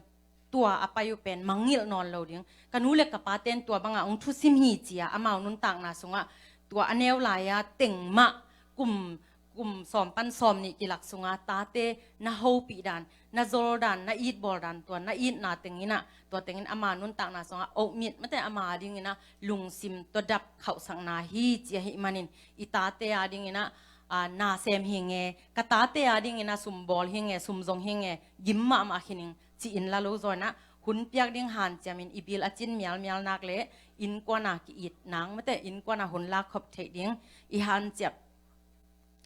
tua a pai uh pen mangngilh nawn lo ding. Ka nu le ka paten tua bang a hong thusim hi ci-a amau nuntakna sungah, tua a neu lai-a teng mah kum, kum sawm pan sawm nih kilak sunga tate na hopih dan, na zol dan, na itbawl dan, tua na itna tengin ah, tua tengin ama nuntakna sungah omit mate, ama dingin ah lungsim tua dap khauhsakna hi ci ahih manin, i tate a dingin ah, ah, na sem hi nge, ka tate a dingin ah sum bawl hi nge, sum zong hi nge, gim mahmah khin ing ci-in la lo zaw in ah, hun piak ding hanciamin i bil a cin mialmial nak le innkuana ki-it nang mate, innkuana hun lak khop theih ding i hanciam,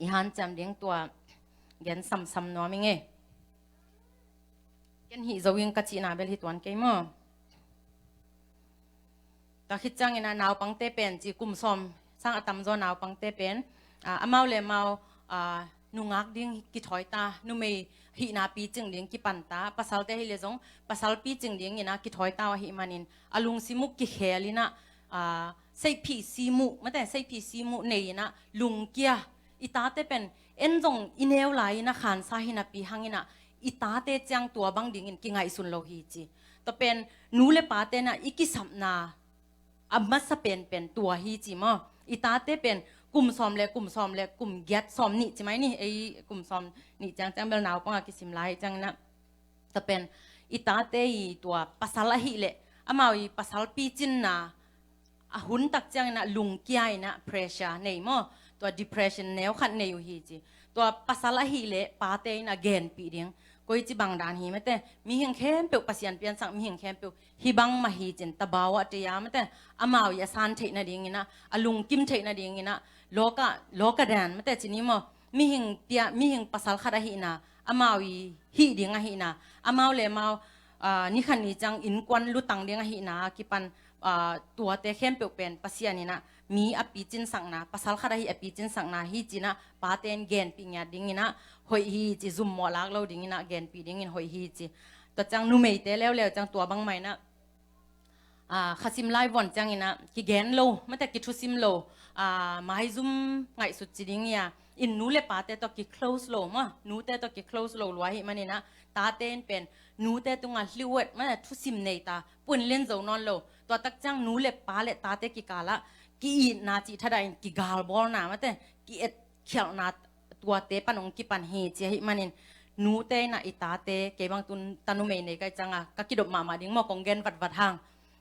i hanciam ding tua gen samsam nuam ing e. Ken hih zo ing ka cihna bel hi tuan kei maw. Tua khit ciangin ah naupangte pen ci kum sawm sang a tamzaw naupangte pen, ah, amau le amau, ah, nungak ding kithawi ta, numei hihna picing ding kipan ta, pasalte hi le zong pasal picing dingin ah kithawi ta uh ahih manin a lungsim uh kikhel in ah, ah, seiphih sim uh mate, seiphih sim uh nei in ah lungkia. I tate pen en zong i neu lai in ah khansa hi napi hangin ah i tate ciang tua bang dingin kingaihsun lo hi ci. Tua pen nu le pate in ah i kisapna a masa penpen tua hi ci maw. I tate pen kum sawm le kum sawm le kum giat sawm nih ci mai ni, ei kum sawm nih ciang ciang bel naupang a kisim lai ciangin ah. Tua pen i tate i tua pasal ahih leh amau i pasal picinna a hun tak ciangin ah lungkia in ah pressure nei maw, tua depression neu khat nei uh hi ci. Tua pasal ahih leh pate in ah genpih ding, koici bang dan hi mate, mihing khempeuh, Pasian piansak mihing khempeuh hih bang mah hi cin, tabawa teya mate, amau i a san theih nadingin ah, a lungkim theih nadingin ah, loka, loka dan mate ci ni maw, mihing pia, mihing pasal khat ahihna, amau i hih ding ahihna, amau le amau, ah, ni khat ni ciang innkuan lutang ding ahihna a kipan, ah, tuate khempeuh pen Pasian in ah mi a picinsakna, pasal khat ahi a picinsakna hi ci in ah pate in genpih ngiat dingin ah hoih hi ci, zummawh lak lo dingin ah genpih dingin hoih hi ci. Tua ciang numeite leuleu ciang tua bang mah in ah, ah, khasim lai vuan ciangin ah kigen lo mate, kithusim lo, ah, maizum ngaihsut ci ding ia, in nu le pate tawh ki close lo maw, nute tawh ki close lo lua ahih manin ah tate in pen nute tungah hliuet mate, thusim nei ta, punlen zo nawn lo. Tua tak ciang nu le pa le tate kikalah ki-itna cih thadah in kigalbawlna mate, ki-etkhialhna tuate pan hong kipan hi ci ahih manin nute in ah i tate, kei bang tun tanumei nei ka hih ciangin ka kidop mahmah ding maw, kong gen vatvat hang.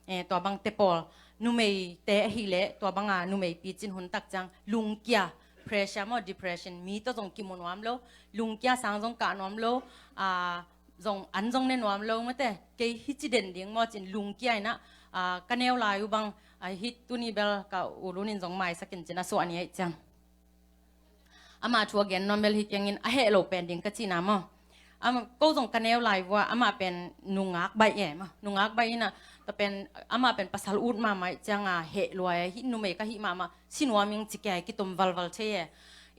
Eh, tua bangte pawl, numeite ahih leh tua banga numei picin hun tak ciang lungkia, pressure maw, depression, mi tawh zong kimu nuam lo, lungkia sang zong kah nuam lo, ah, zong an zong ne nuam lo mate, kei hici den ding maw cin lungkia in ah, ah, ka neu lai uh bang, ah, hih tuni bel ka u Lun in zong maisak in cin a suah ni ahih ciang. Ama thu a gen nuam bel hi kengin a heh lo pen ding ka cihna maw. Ama, ko zong ka neu lai vua, ama pen nungak baih e maw. Nungak baih in ah, tua pen ama pen pasal ut mahmah ahih cianga heh lua e, hih numei ka hih mahmah, si nuam ing ci kei kitom valval thei e.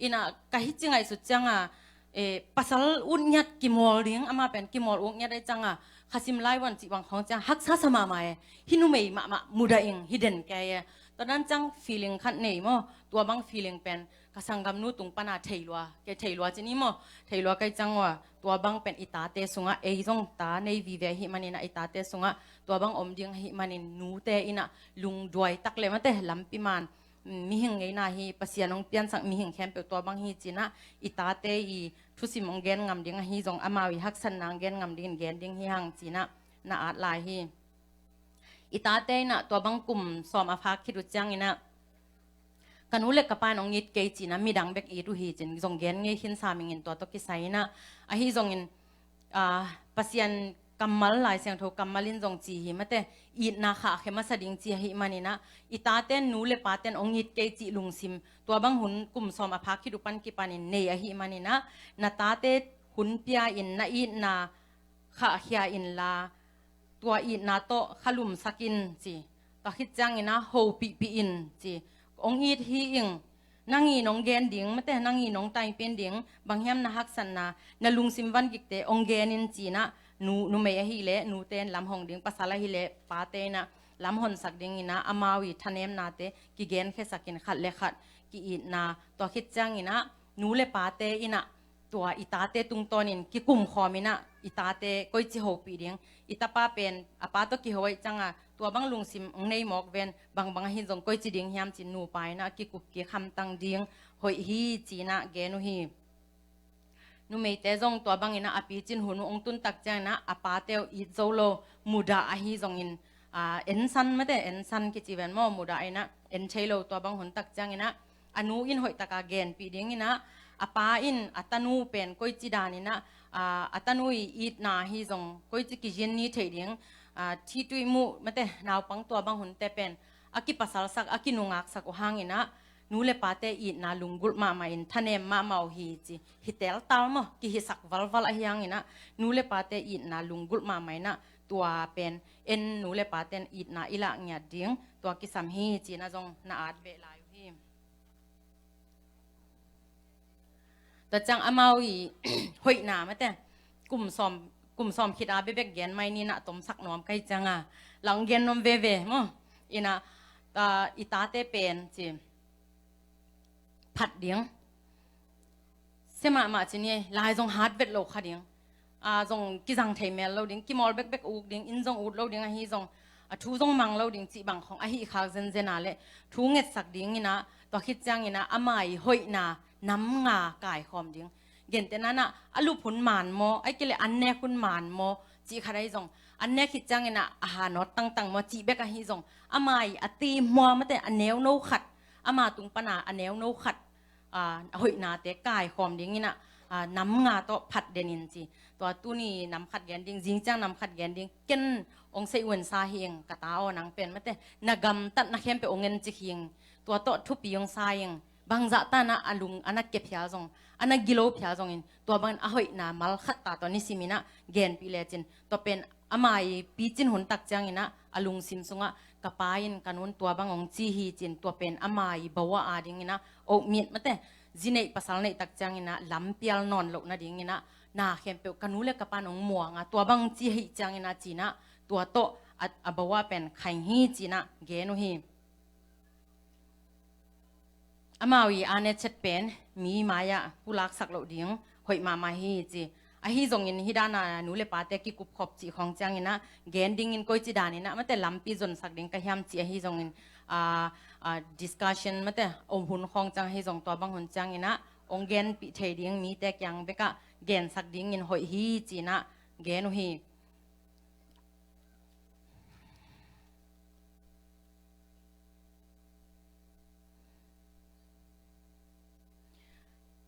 In ah ka hici ngaihsut cianga, eh, pasal ut ngiat kimawl ding, ama pen kimawl ut ngiat ahih cianga, khasim lai vuan cih bang khawng ciang haksa sa mahmah e. Hih numei mahmah mudah ing, hih den kei e. Tua dan ciang feeling khat nei maw. Tua bang feeling pen ka sanggamnu tung pana thei lua, kei thei lua ci ni maw. Thei lua ka hih ciang ua, tua bang pen i tate sungah, ei zong ta nei vive ahih manin ah i tate sungah tua bang om ding ahih manin nute in ah lungduai tak le mate, lampi man, mm, mihing ngeina hi, Pasian hong piansak mihing khempeuh tua bang hi ci in ah, i tate i thusim hong gen ngam ding ahi zong, amau i haksatna hong gen ngam dingin gen ding hi hang ci in ah na at lai hi. I tate in ah tua bang kum sawm a phak khit uh ciangin ah, ka nu le ka pa in hong it kei ci in ah midang bek it uh hi cin, zong gen ngei khinsa mingin tua tawh kisai in ah, ahi zongin, ah, Pasian kammal, Lai Siangtho kammal in zong ci hi mate, itna khahkhia masa ding ci ahih manin ah, i taten nu le paten hong it kei cih lungsim, tua bang hun kum sawm a phak khit uh pan kipanin nei ahih manin ah, na tate hun pia in na itna khahkhia inla, tua itna tawh khalumsak in ci. Tua khit ciangin ah hopihpih in ci. Hong it hi ing, nang in hong gen ding mate, nang in hong taipin ding, bang hiam na haksatna, na lungsim vangikte hong gen in ci in ah, nu, numei ahih leh nute in lam hong ding, pasal ahih leh pate in ah lam honsak dingin ah, amau i thanemnate kigenkhiasak in, khat le khat ki-itna. Tua khit ciangin ah nu le pate in ah tua i tate tungtawnin kikum khawm in ah, i tate koici hopih ding, i tapa pen a pa tawh kiho ahih cianga tua bang lungsim hong nei mawk ven, bangbang ahi zong koici ding hiam cin nupa in ah kikup kik hamtang ding hoih hi ci in ah gen uh hi. Numeite zong tua bangin ah a picin hun uh hong tun tak ciangin ah a pate uh it zo lo, mudah ahi zongin, ah, ensan mate, ensan kici ven maw, mudah in ah en thei lo, tua bang hun tak ciangin ah a nu in hoih taka genpih dingin ah, a pa in a tanu pen koici danin ah, ah, a tanu i itna ahi zong koici kizin ni theih ding, Aa, thitui muh mate naupang tua bang hunte pen a kipasalsak, a kinungaksak uh hangin ah nu le pate itna lunggulh mahmah in thanem mahmah uh hi ci. Hi teltal maw, kihisak valval ahi hangin ah nu le pate itna lunggulh mahmah in ah tua pen en nu le pate itna i lah ngiat ding tua kisam hi ci-in ah zong na at beh lai uh hi. Tua ciang amau i hoihna mate kum sawm, kum sawm khit a bekbek gen mai ni, na tomsak nuam ka hih ciang a, la hong gen nuam veve maw. In ah, ta, i tate pen ci phat ding sia mahmah ci ni, lai zong hat vet lo kha ding. Aa, zong kizang thei mel lo ding, kimawl bekbek uk ding, inn zong ut lo ding ahi zong, a thu zong mang lo ding cih bang khong ahi khak zenzen a leh thu ngetsak dingin ah, tua khit ciangin ah ama i hoihna nam nga kaikhawm ding. Gentehna in ah a lup hun man maw, ahih kei leh an nek hun man maw cih khat ahi zong, an nek khit ciangin ah a ha nawt tangtang maw cih bek ahi zong, ama i a ti hmua mate a neuno khat, ama tung pan a a neuno khat, aa, a hoihnate kaikhawm dingin ah, aa, nam nga tawh phat den in ci. Tua tuni nam khat gen ding, zing ciang nam khat gen ding, ken hong sei uensa hi ing ka ta aw, nang pen mate na gamtatna khempeuh hong en cik hi ing. Tua tawh thupi hong sa ing. Bangzah ta in ah a lung a na kep phial zong, a na gilo phial zongin, tua bangin a hoihna mal khat ta tawh nisimin ah genpih lecin, tua pen ama i picin hun tak ciangin ah a lungsim sungah ka pa in ka nu'n tua bang hong ci hi ci-in, tua pen ama i bawa a dingin ah, oh, mit mate, zi neih pasal neih tak ciangin ah lampial nawn loh nadingin ah na khempeuh ka nu le ka pa'n hong muang a, tua bang hong ci ahih ciangin ah ci-in ah tua tawh a, a bawa pen khaing hi ci-in ah gen uh hi. Amau i a ne chet pen mi mai-ah pulaksak loh ding hoih mahmah hi ci. Ahi zongin hih dan a nu le pate kikupkhop cih khawng ciangin ah gen dingin koici danin ah mate lampi zonsak ding ka hiam cih ahi zongin, aa, aa, discussion mate om hun khawng ciang ahi zong, tua bang hun ciangin ah hong genpih thei ding mite kiang bekah gensak dingin hoih hi ci-in ah gen uh hi.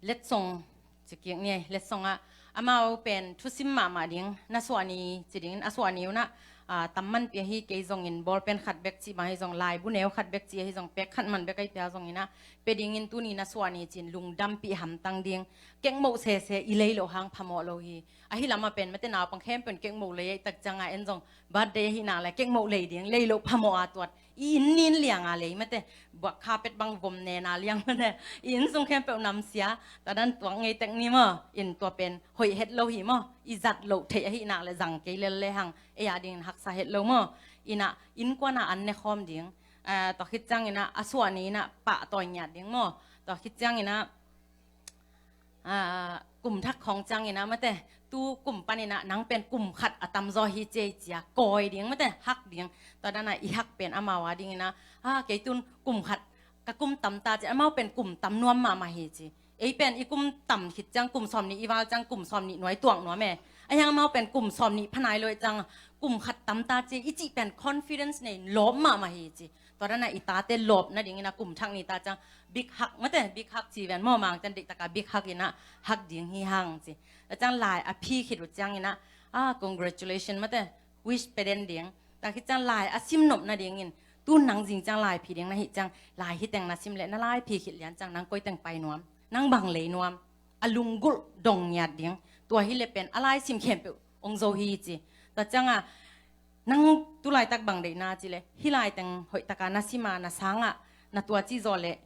Letsong ci kik ni. Letsong ah amau pen thusim mahmah ding na suah ni ci dingin, a suah ni un ah, aa, tam manpih ahi kei zongin, bawlpen khat bek cih bang ahi zong, laibu neu khat bek cih ahi zong, pek khat man bek ahi pia zongin ah pia dingin tuni na suah ni ci-in lungdampih hamtang ding. Kekmoh sese i lei loh hang phamawh lo hi. Ahi lamah pen mate naupang khempeuh in kekmoh lei ahih tak ciang a, en zong birthday ahih nak leh kekmoh lei ding, lei loh phamawh a, tuat i inn nin liang a lei mate, buak kha pet bang vom nen a liang mate, i inn sung khempeuh namsia, tua dan tuak ngei tek ni maw. In tua pen hoih het lo hi maw, i zat loh theih ahih nak leh zang kei lel le hang, ei a dingin haksa het lo maw. In ah innkuan a an ne khawm ding, aa, tua khit ciangin ah a suah ni in ah pahtawi ngiat ding maw. Tua khit ciangin ah, aa, kum thak khawng ciangin ah mate, tu kum panin ah nang pen kum khat a tamzaw hi ci ei ci-a kawi ding mate, hak ding. Tua dan a i hak pen amau a dingin ah, aa, kei tun kum khat, ka kum tam ta ci, amau pen kum tam nuam mahmah hi ci. Ei pen i kum tam khit ciang kum sawmnih i val ciang kum sawmnih nuai tuak nuam e. Ahi hang amau pen kum sawmnih pha nai lo ahih ciang kum khat tam ta ci i cih pen confidence nei in lawp mahmah hi ci. Tua dan a i tate lawp nadingin ah kum thak ni ta ciang big hug mate, big hug ci ven maw, Mangte'n deihtak a big hug in ah hug ding hi hang ci. Tua ciang lai a phi khit uh ciangin ah, aa, congratulation mate, wish pia den ding. Tua khit ciang lai a sim nop nadingin, tu nang zing ciang lai phi ding na hih ciang, lai hih teng na sim leh na lai phi khit lian ciang nang koi teng pai nuam, nang bang lei nuam, a lunggulh dong ngiat ding. Tua hi leh pen a lai sim khempeuh hong zo hi ci. Tua ciang a, nang tu laitak bang deihna ci leh, hih lai teng hoih tak a na sim a, na sang ah na tua ci zaw leh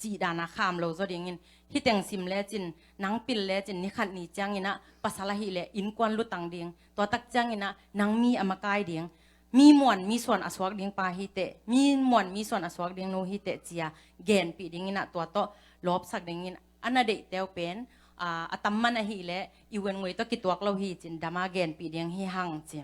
cih dan a kham lo zaw dingin, hih teng sim lecin, nang pil lecin, ni khat ni ciangin ah pasal ahih leh innkuan lutang ding. Tua tak ciangin ah nang mi a makai ding, mi muan mi suan a suak ding pa hi teh, mi muan mi suan a suak ding nu hi teh ci-a genpih dingin ah, tua tawh lawpsak dingin, a na deihte uh pen, aa, a tam man ahih leh i uengui tawh kituak lo hi ci-in dam a genpih ding hi hang ci.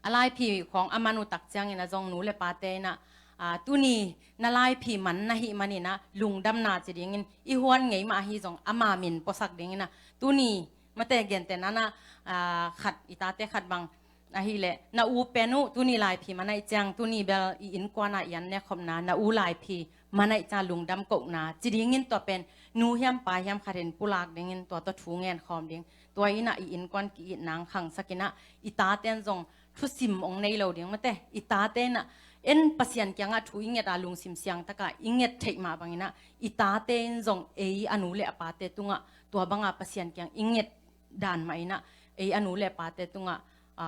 A laiphi khawng a man uh tak ciangin ah zong nu le pate in ah, aa, tuni na laiphi man na hih manin ah lungdamna ci dingin, i huan ngei mah ahi zong ama min puasak dingin ah, tuni mate, gentehna in ah, aa, khat, i tate khat bang ahih leh, na u pen uh tuni laiphi man ahih ciang, tuni bel i innkuan a i an nek khopna, na u laiphi man ahih ciang lungdam kohna ci dingin, tua pen nu hiam pa hiam khat in pulak dingin tua tawh thu ngen khawm ding. Tua in ah i innkuan ki-itna hong khangsak in ah, i tate'n zong thusim hong nei lo ding mate. I tate in ah en Pasian kiangah thu i nget a lungsim siangtaka i nget theih mah bangin ah i tate in zong ei a nu le a pate tungah tua banga Pasian kiang i nget dan mah in ah ei a nu le a pate tungah a,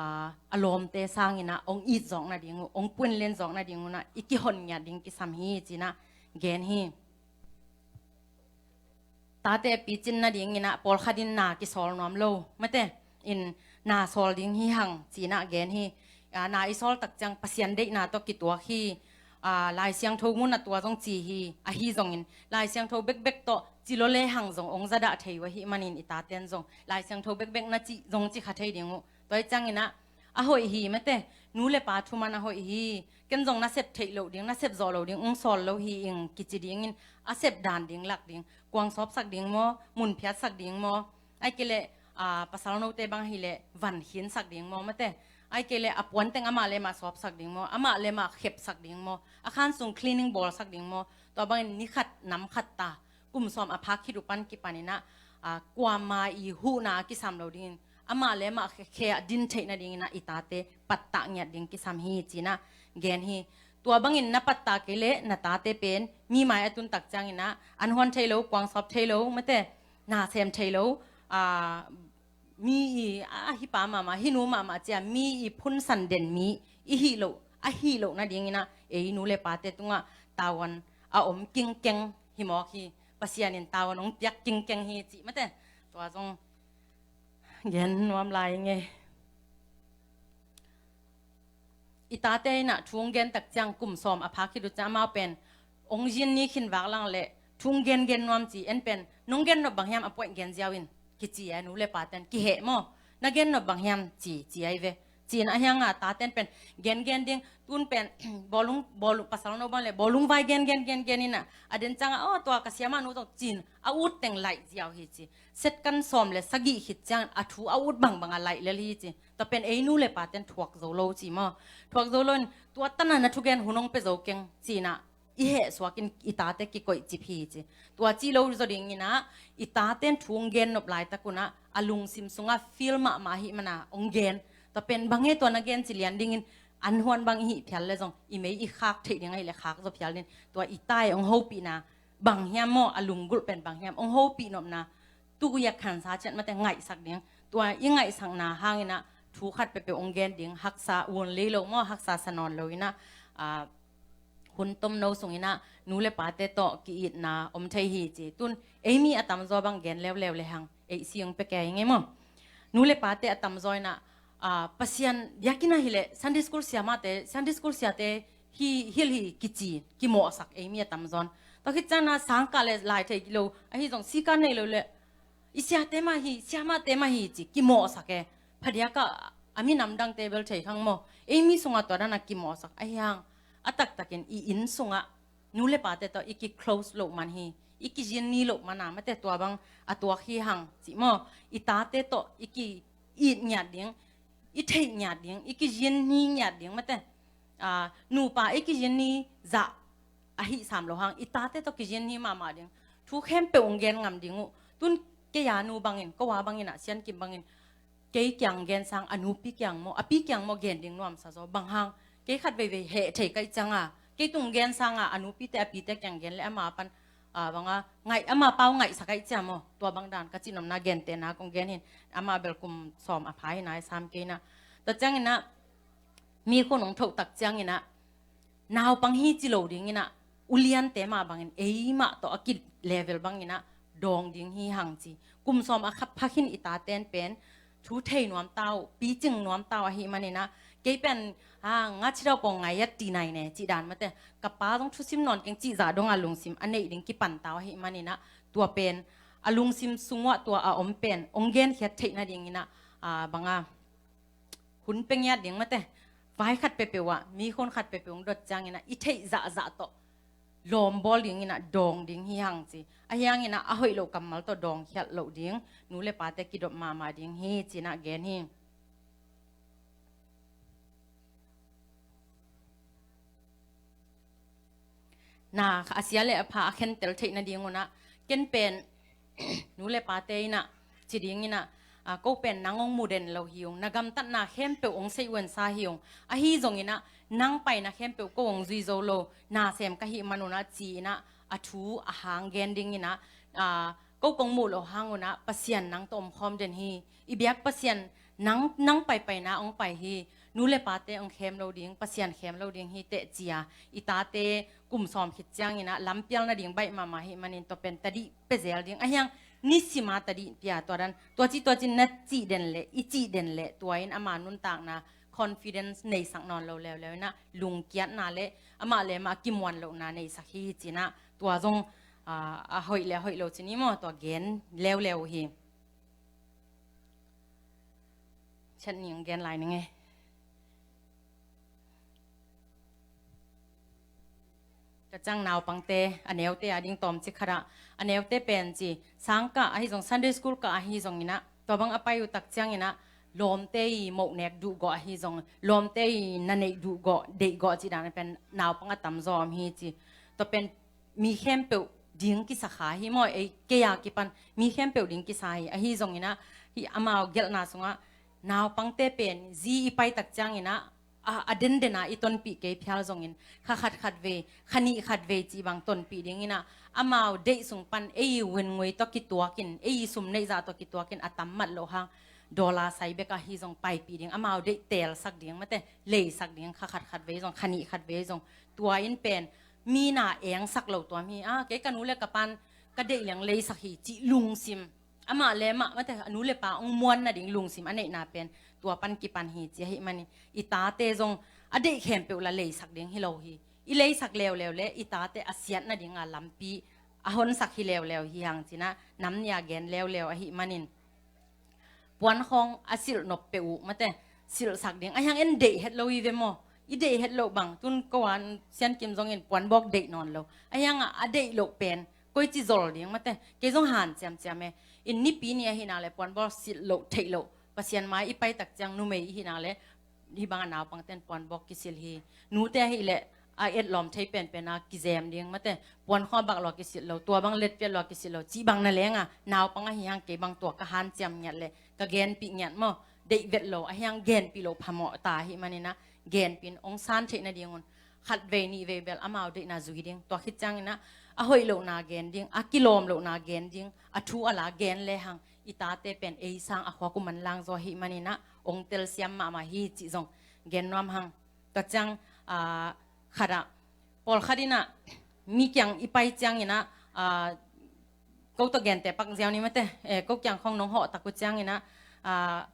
a lawmte sangin ah hong it zawk nading uh, hong puanlen zawk nading un ah i kihon ngiat ding kisam hi ci-in ah gen hi. Tate picin nadingin ah pawlkhat in na kisawl nuam lo mate, in na sawl ding hi hang ci-in ah gen hi. A, na i sawl tak ciang Pasian deihna tawh kituak hi. A, Lai Siangtho mun ah tua zong ci hi. Ahi zongin Lai Siangtho bekbek tawh ci lo le hang zong hong zadah thei uh ahih manin i taten zong Lai Siangtho bekbek na cih zong ci kha thei ding uh. Tua hi ciangin ah a hoih hi mate, nu le pa thuman a hoih hi. Ken zong na sep theih loh ding, na sep zawh loh ding hong sawl lo hi ing kici dingin a sep dan ding lak ding. Kuang sawpsak ding maw, mun phiatsak ding maw, ahih kei leh, a, pasal note bang hileh van khinsak ding maw mate, ahih kei leh a puanteng amah le amah sawpsak ding maw, amah le amah khepsak ding maw, a khan sung cleaning bawlsak ding maw, tua bangin ni khat nam khat ta kum sawm a phak khit uh pan kipanin ah, a, kuama i huhna a kisam lo dingin amah le amah khe, khe a din theih nadingin ah i tate pattah ngiat ding kisam hi ci-in ah gen hi. Tua bangin na pattah kei leh na tate pen mi mai a tun tak ciangin ah an huan thei lo, kuang sawp thei lo mate, na sem thei lo, a, mi i a hi pa mahmah, hi nu mahmah ci-a mi i phunsan den mi i hih loh, a hih loh nadingin ah ei nu le pate tungah tavuan a om kingkeng hi mawk hi. Pasian in tavuan hong piak kingkeng hi cih mate. Tua zong gen nuam lai ing ei. I tate in ah thu hong gen tak ciang kum sawm a phak khit uh ciang amau pen hong zin ni khin vak lang leh thu hong gen gen nuam ci, en pen nong gen nop bang hiam a puaih gen ziau in kici a, nu le paten kiheh maw, na gen nop bang hiam ci, ci ahi ve. Ci-in ah hiang a taten pen gen gen ding, tun pen bawlung, bawlung pasal no bang leh bawlung vai gen gen gen gen in ah a den ciang ah aw tua ka siamah nu zong ci-in a ut teng laih ziau hi ci. Setkan sawm le sagih khit ciang a thu a ut bangbang a laih lel hi ci. Tua pen ei nu le paten thuak zo lo ci maw. Thuak zo lo in tua tan a na thugen hun hong pia zo keng ci-in ah i heh suak in i tate kikoih cip hi ci. Tua ci lo zaw dingin ah i taten thu hong gen nop laitak un ah a lungsim sungah feel mahmah ahih mana hong gen. Tua pen bang e tua na gen ci lian dingin an huan bang i hih phial le zong i mei i khak theih ding ahih leh khak zaw phial ding. Tua i ta i hong hopihna bang hiam maw, a lunggulh pen bang hiam, hong hopih nopna tuk yak khansa ciat mate ngaihsak ding. Tua i ngaihsakna hangin ah thu khat peuhpeuh hong gen ding, haksa un lei lo maw, haksa sa nawn lo in ah, a, hun tomno sungin ah nu le pate tawh ki-itna om thei hi ci. Tun ei mi a tamzaw bang gen leuleu le hang, ei si hong pia kei ing ei maw. Nu le pate a tamzaw in ah, a, Pasian biakinn ah hileh Sunday school siamahte, Sunday school siate hi, hilh hi kici, kimawhsak ei mi a tamzaw in. Tua khit ciang ah sangkah le lai thei lo, ahi zong sikan nei lo leh i siate mah hi, siamahte mah hi ci, kimawhsak e. Phadiak ah a minam dangte bel thei khang maw. Ei mi sungah tua dan a kimawhsak ahi hang, a taktakin i inn sungah nu le pate tawh i ki-close loh man hi, i kizin ni loh man a mate tua bang a tuak hi hang ci maw. I tate tawh i ki-it ngiat ding, i theih ngiat ding, i kizin ni ngiat ding mate. A, nupa i kizin ni zah ahih sam lo hang i tate tawh kizin ni mahmah ding. Thu khempeuh hong gen ngam ding uh. Tun kei a nu bangin, ko a bangin ah, Sian Kim bangin kei kiang gen sang a nupi kiang maw, a pi kiang maw gen ding nuamsa zaw. Bang hang, kei khat veivei heh thei ka hih ciang a, kei tung gen sang a, a nupite a pite kiang gen leh ama pan, a, bang a, ngaih, ama pau ngaihsak ka hih ciang maw. Tua bang dan ka cih nopna gentehna kong gen hi in, ama bel kum sawm a pha hi nai sam kei in ah. Tua ciangin ah, mi khun hong thoh tak ciangin ah, naupang hi ci lo dingin ah, uliante mah bangin, ei mah tawh a ki level bangin ah dawng ding hi hang ci. Kum sawm a kha pha khin i taten pen thu thei nuam ta uh, picing nuam ta uh ahih manin ah, kei pen, a, nga cidau pawng ngai a ti nai ne cih dan mate, ka pa zong thusim nawn keng cih zah dong a lungsim a neih ding kipan ta uh ahih manin ah, tua pen a lungsim sung uah tua a om pen hong genkhiat theih nadingin ah, a, bang a, hun pia ngiat ding mate. Vai khat peuhpeuh ah, mi khun khat peuhpeuh hong dot ciangin ah, i theih zahzah tawh lawm bawl dingin ah dawng ding hi hang ci. Ahi hangin ah a hoih loh kammal tawh dawng khialh loh ding, nu le pate kidop mahmah ding hi ci-in ah gen hi. Na a sia le a pha a khentel theih nading un ah, ken pen nu le pate in ah, ci dingin ah, a, ko pen nang hong mu den lo hi ung, na gamtatna khempeuh hong sei uansa hi ung, ahi zongin ah nang paina khempeuh ko hong zui zo lo nasem ka hih man un ah ci-in ah a thu a hang gen dingin ah, a, ko kong muh loh hang un ah Pasian nang tawh omkhawm den hi. I biak Pasian nang, nang paipaina hong pai hi. Nu le pate hong khem lo ding, Pasian khem lo ding hi teh ci-a i tate kum sawm khit ciangin ah lampial nading baih mahmah hih manin tua pen tadih pia zel ding. Ahi hang nisima tadih pia, tua dan tua ci tua ci na cih den leh, i cih den leh tua in ama nuntakna confidence neisak nawn lo leuleu in ah lungkiatna le amah le amah kimuan lohna neisak hi ci-in ah tua zong, a, a hoih le a hoih lo ci ni maw, tua gen leuleu hi. Chat ning gen lai ning e. Ka ciang naupangte, a neute a ding tawmcik khat ah, a neute pen ci, sang kah ahi zong, Sunday school kah ahi zongin ah, tua bang a pai uh tak ciangin ah lawmte i moh nek duh gawh ahi zong, lawmte i na neih duh gawh, deih gawh cih dan pen naupang a tamzaw om hi ci. Tua pen mi khempeuh ding kisa kha hi maw, ei, kei a kipan mi khempeuh ding kisa hi. Ahi zongin ah hih amau gelhna sungah naupangte pen zi i pai tak ciangin ah, a, a denden a i tonpih kei phial zongin kha khat khat vei, kha nih khat vei cih bang tonpih dingin ah, amau deih sung pan ei i hun ngui tawh kituakin, ei i sum neih zah tawh kituakin a tam mat loh hang dollar sai bek ahi zong paipih ding, amau deih teelsak ding, mate, leisak ding, kha khat khat vei zong, kha nih khat vei zong. Tua in pen mi na engsak lo tuam hi. A, kei ka nu le ka pan ka deih leng leisak hi cih lungsim, amah le amah, mate, a nu le pa hong muan nading lungsim a neihna pen tua pan kipan hi ci ahih manin i tate zong a deih khempeuh la leisak ding hi lo hi. I leisak leuleu le i tate a siat nadinga lampi a honsak hi leuleu hi hang ci-in ah nam nih a gen leuleu ahih manin, puankhawng a silh nop peuh uh, mate, silhsak ding. Ahi hang en deih het lo hi ve maw. I deih het loh bang, tun ko a Sian Kim zongin puanbawk deih nawn lo. Ahi hang a, a deih loh pen koici zol ding, mate, kei zong hanciam ciam e. In nipi ni ahi nak leh puanbawk silh loh theih loh, Pasian mai i pai tak ciang numei i hi nak leh hih bang a naupangte'n puanbawk kisilh hi. Nute ahih leh a etlawm thei penpen a kizem ding, mate, puankhawng a bak lua kisilh lo, tua bang letpiat lua kisilh lo cih bang na leng a, naupang ahi hang kei bang tua ka hanciam ngiat leh ka genpih ngiat maw. Deih vet lo ahi hang genpih loh phamawh ta ahih manin ah genpih in hong san theih nadingun khat vei nih vei bel amau deihna zui ding. Tua khit ciangin ah a hoih lohna gen ding, a kilawm lohna gen ding, a thu a la gen le hang i tate pen ei sang a khuak uh manlang zaw ahih manin ah hong telsiam mahmah hi cih zong gen nuam hang. Tua ciang, a, khat ah, pawlkhat in ah mi kiang i pai ciangin ah, a, ko tawh gente pak ziau ni, mate, e, ko kiang khawng nong hawh tak uh ciangin ah, a,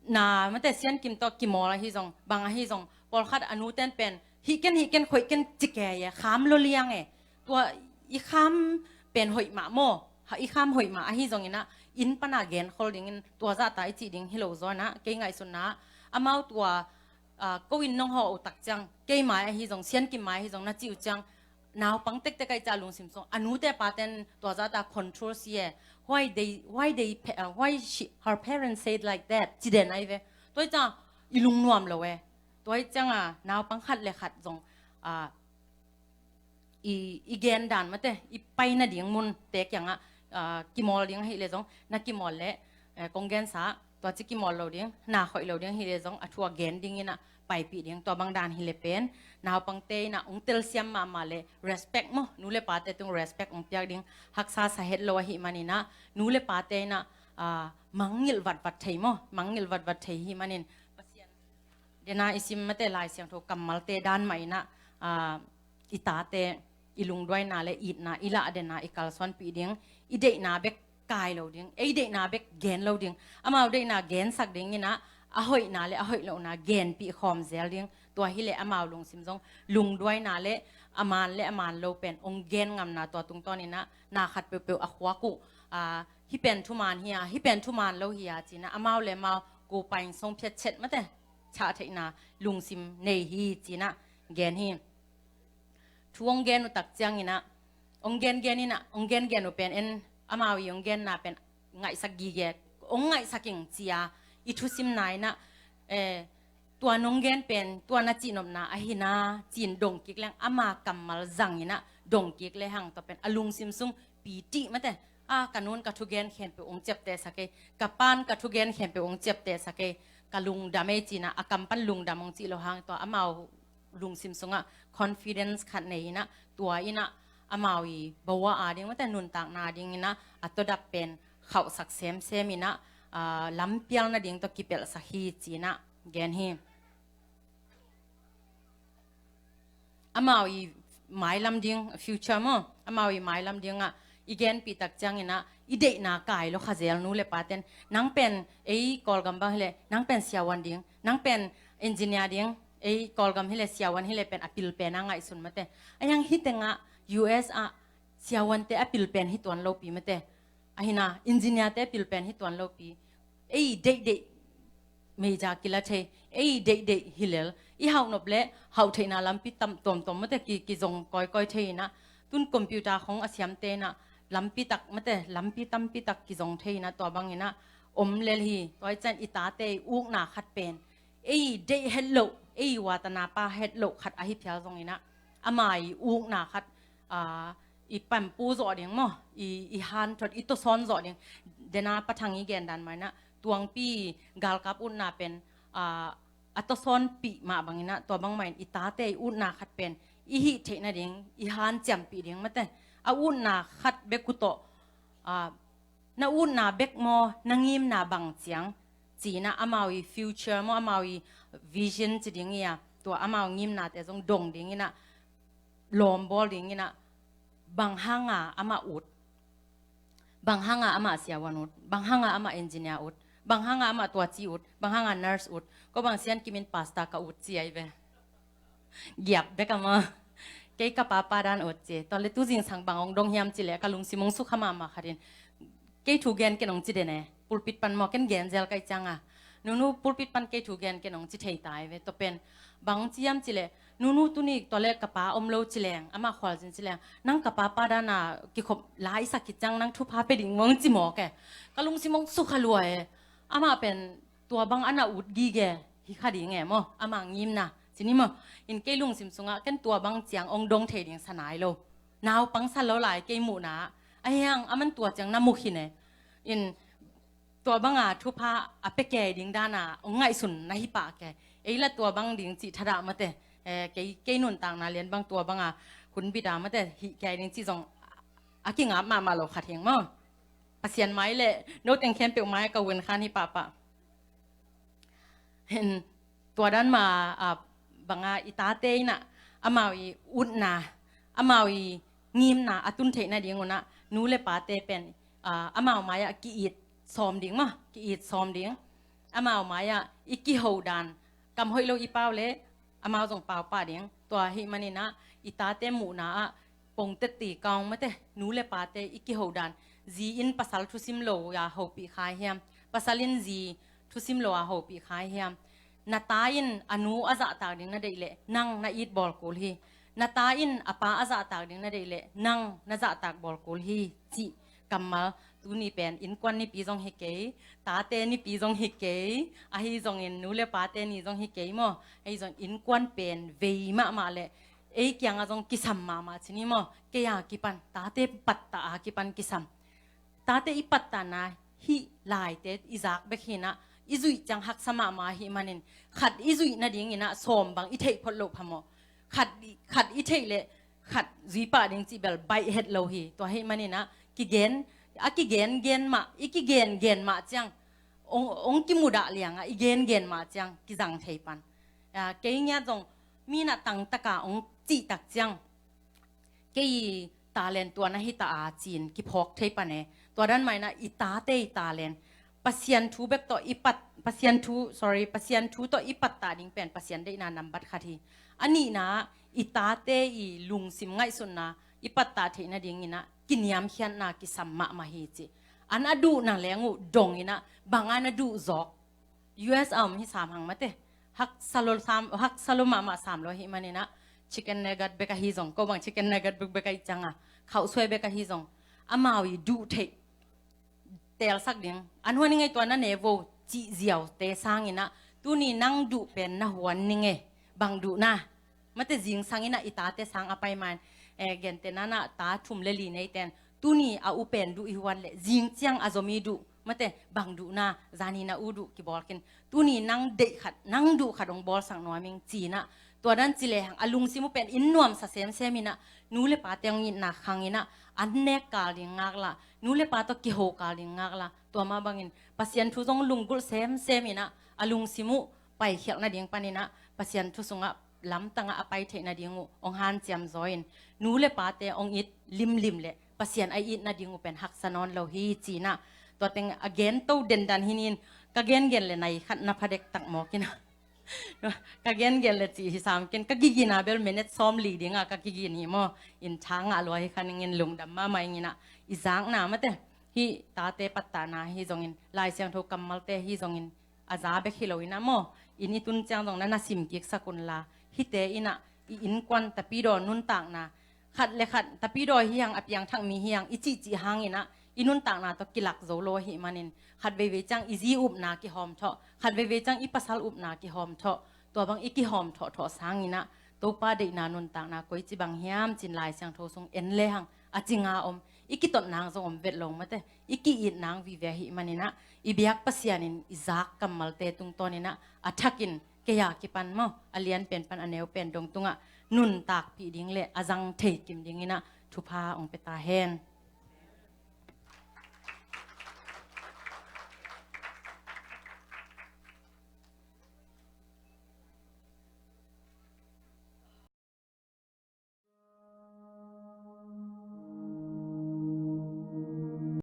na, mate, Sian Kim tawh kimawl ahi zong, bang ahi zong, pawlkhat a nute'n pen hih ken, hih ken, khoih ken ci kei e, kham lo liang e. Tua i kham pen hoih mah maw, ha, i kham hoih mah ahi zongin ah inn pan a genkhol dingin tua zahta i cih ding hi lo zaw in ah, kei ngaihsutna ah amau tua, a, ko inn nong hawh uh tak ciang, kei mai ahi zong, Sian Kim mai ahi zong na cih uh ciang, naupang tektek ahih ciang lungsim sung a nute pate'n tua zahta control si e. Why they, why they pa-, uh, why she, her parents said like that, ci den ahi ve. Tua ahih ciang i lungnuam lo e. Tua ahih ciang a naupang khat le khat zong, a, i, i gen dan, mate, i pai nading munte kiangah, a, kimawl ding ahih leh zong, na kimawl leh, e, kong gensa, tua ci kimawl lo ding, na khoih lo ding ahih leh zong, a thu a gen dingin ah paipih ding, tua bang dan hi leh pen naupangte in ah hong telsiam mahmah leh respect maw, nu le pate tung respect hong piak ding haksa sa het lo ahih manin ah, nu le pate in ah, a, mangngilh vatvat thei maw, mangngilh vatvat thei ahih manin, Pasian dena i sim, mate, Lai Siangtho kammalte dan mah in ah, a, i tate i lungduaina le itna i lah dena i kalsuanpih ding, i deihna bek kai lo ding, ei deihna bek gen lo ding, amau deihna gensak dingin ah, a hoihna le a hoih lohna genpih khawm zel ding. Tua hi leh amau lungsim zong lungduaina le a man le a man lo pen hong gen ngamna, tua tungtawnin ah na khat peuhpeuh a khuak uh, a, hih pen thuman hi a, hih pen thuman lo hi a, ci-in ah amau le amau ko pain song phiat chet, mate, chah theihna lungsim nei hi, ci-in ah gen hi. Thu hong gen uh tak ciangin ah, hong gengen in ah, hong gengen uh pen en, amau i hong genna pen ngaihsak gige, hong ngaihsak ing, ci-a i thusimna in ah, e, tua nong gen pen, tua na cihnopna ahi na, ci-in dong kik leng, ama kammal zangin ah dong kik le hang, tua pen a lungsim sung piti, mate, a, ka nun ka thugen khempeuh hong ciaptehsak ei, ka pan ka thugen khempeuh hong ciaptehsak ei, ka lungdam ei ci-in ah, a kam pan lungdam hong cih lo hang, tua amau lungsim sungah confidence khat nei in ah, tua in ah amau i bawa a ding, mate, nuntakna ding in ah a tawdap pen khauhsak semsem in ah, ah, lampial nading tawh kipelhsak hi ci-in ah gen hi. Amau i mailam ding, future maw, amau i mailam ding ah i genpih tak ciangin ah, i deihna kai lo kha zel nu le pate'n. Nang pen ei Kawlgam bang hileh nang pen siavuan ding, nang pen engineer ding, ei Kawlgam hileh siavuan hileh pen a pil pen a ngaihsun, mate. A hiang hih tengah U S ah siavuante a pil pen hi tuan lopi, mate. Ahi na, engineer-te a pil pen hi tuan lopi. Ei deihdeih meija kila thei, ei deihdeih hi lel, i hauh nop leh hauh theihna lampi tam tuamtuam, mate, ki, kizong kawikawi thei in ah, tun computer khong a siamte in ah lampi tak, mate, lampi tampi tak kizong thei in ah, tua bang in ah om lel hi. Tua hi ciang i tate i ukna khat pen ei deih het loh, ei watana pha het loh khat ahi phial zong in ah, ama i ukna khat, ah, i pampu zawh ding maw, i, i hanthot, i tawsawn zawh ding. Dena Pa Thang i gen dan mah in ah, tuangpi galkap utna pen, ah, a tawsawnpih mah bang in ah, tua bang mah in i tate i utna khat pen i hih theih nading i hanciampih ding, mate. A utna khat bek uh tawh, ah, na utna bek maw, na ngimna bang ciang ci-in ah, amau i future maw, amau i vision ci ding hi a, tua amau ngimnate zong dong ding in ah, lawmbawl ding in ah, bang hanga amah ut, bang hanga amah siavuan ut, bang hanga amah engineer ut, bang hanga amah tuaci ut, bang hanga nurse ut, ko bang Sian Kim in pastor ka ut ci ahi ve. Giap bek a maw. Kei ka papa dan ut ci. Tua leh tu zingsang bang hong dong hiam ci leh, ka lungsim hong sukha mahmah khat in, kei thu gen ken hong ci den e. Pulpit pan maw, ken gen zel ka hih ciang a, nunu, pulpit pan kei thu gen ken hong ci thei ta hi ve. Tua pen bang hong ci hiam ci leh, nunu, tuni tua leh ka pa om lo ci leng, amah khualzin ci leng, nang ka papa dan a kikhop lai sak khit ciang nang thupha pia ding maw, hong ci mawk e. Ka lungsim hong sukha lua e. Amah pen tua bang a na ut gige hi kha ding e maw, ama ngimna ci ni maw. In kei lungsim sungah ken tua bang ciang hong dong thei ding sa nai lo. Naupang sa lo lai kei muhna ah. A hiang aman tua ciang na mu khin e. In tua banga thupha a pia kei ding dan a hong ngaihsun na hi pah kei. Ei lah tua bang ding cih thadah, mate. Eh, kei, kei nuntakna lian bang tua banga hun bit a, mate, hih kei ding cih zong a kingap mahmah lo khat hi ing maw. Pasian mai leh noteng khempeuh mai ka vun khan hi pahpah. Hen, tua dan mah, ah, banga i tate in ah, amau i utna, amau i ngimna a tun theih nading un ah, nu le pate pen, ah, amau mai-ah ki-it sawm ding maw, ki-it sawm ding. Amau mai-ah i kiho dan, kam hoih lo i pau leh amau zong pau pah ding. Tua ahih manin ah, i tate muhna ah pongtet ti kawng, mate, nu le pate i kiho dan. Zi in pasal thusim lo a hopih kha hiam? Pasal in zi thusim lo a hopih kha hiam? Na ta in a nu a zahtak ding na deih leh nang na it bawl kul hi. Na ta in a pa a zahtak ding na deih leh nang na zahtak bawl kul hi, cih kammal. Tuni pen innkuan nipi zong hi kei, tate nipi zong hi kei, ahi zongin nu le pate ni zong hi kei maw. Ahi zong innkuan pen vei mahmah leh ei kiangah zong kisam mahmah ci ni maw. Kei a kipan, tate pattah a kipan kisam. Tate i pattahna hih laite i zak bek hi in ah, i zuih ciang haksa mahmah ahih manin, khat i zuih nading in ah sawm bang i theih phot loh phamawh. Khat, khat i theih leh khat zui pah ding cih bel baih het lo hi. Tua ahih manin ah kigen, a kigengen mah, i kigengen mah ciang hong, hong kimudah liangah i gengen mah ciang kizang thei pan. Ah, kei ngiat zong mi in ah tangtaka hong cih tak ciang, kei i talent tua na hi ta a ci-in kiphawk thei pan e. Tua dan mah in ah i tate i talent, Pasian thu bek tawh i pat, Pasian thu, sorry, Pasian thu tawh i pattah ding pen Pasian deihna nambat khat hi. A nihna, i tate i lungsim ngaihsutna i pattah theih nading in ah kiniamkhiatna kisam mahmah hi ci. An a duhna leng uh dong in ah, bang a na duh zawk. U S a om hi sam hang, mate. Haksa lo sam, haksa lo mahmah sam lo ahih manin ah, chicken nugget bek ahi zong, ko bang chicken nugget bekbek ahih ciang a, khauhsuai bek ahi zong, amau i duh theih teelsak ding. An huan i ngaihtuah na ne vo cih ziaute sang in ah, tuni nang duh pen na huan ning e. Bang duh na? Mate, zingsang in ah i tate sang a pai man, eh, gente nana ta thum le li neite in Tuni a u pen duh i huan le zing ciang a zomi duh, mate, bang duhna, zani na u duh kibawl khin. Tuni nang deih khat, nang duh khat hong bawlsak nuam ing ci-in ah, tua dan ci lehang a lungsim uh pen inn nuamsa semsem in ah, nu le pate hong itna khang in ah, an nek kal ding ngaklah, nu le pa tawh kiho kal ding ngaklah, tua mah bangin Pasian thu zong lunggulh semsem in ah, a lungsim uh paikhialh nading panin ah, Pasian thu sungah lamtangah a pai theih nading uh hong hanciam zaw in, nu le pate hong it limlim le Pasian a it nading uh pen haksa nawn lo hi ci-in ah, tua teng a gen to dendan hi ning. Ka gengen le nai khat na pha dektak mawk in ah, ka gengen le cih hi sam khin, ka kigina bel minute sawmli ding ah ka kigin hi maw. In tha ngah lua hi kha ning in, lungdam mahmah ing in ah, i zakna, mate, hih tate pattahna hi zongin, Lai Siangtho kammalte hi zongin, a za bek hi lo in ah maw, inn i tun ciang zong na na sim kiksak unla, hihte in ah i innkuan tapidaw nuntakna, khat le khat tapidaw hi hang, a piangthak mi hi hang i cihcih hangin ah, i nuntakna tawh kilak zo lo ahih manin, khat veivei ciang i zi upna kihawmthawh, khat veivei ciang i pasal upna kihawmthawh, tua bang i kihawmthawhthawh sangin ah, Topa deihna nuntakna koici bang hiam ci-in Lai Siangtho sung en lehang a ci nga om, i kitot nang zong om vet lo, mate, i ki-it nang vive ahih manin ah, i biak Pasian in i zak kammalte tungtawn in ah, a thakin kei a kipan maw, a lianpen pan a neupen dong tungah nuntakpih ding le a zang thei kim ding in ah thupha hong pia ta hen.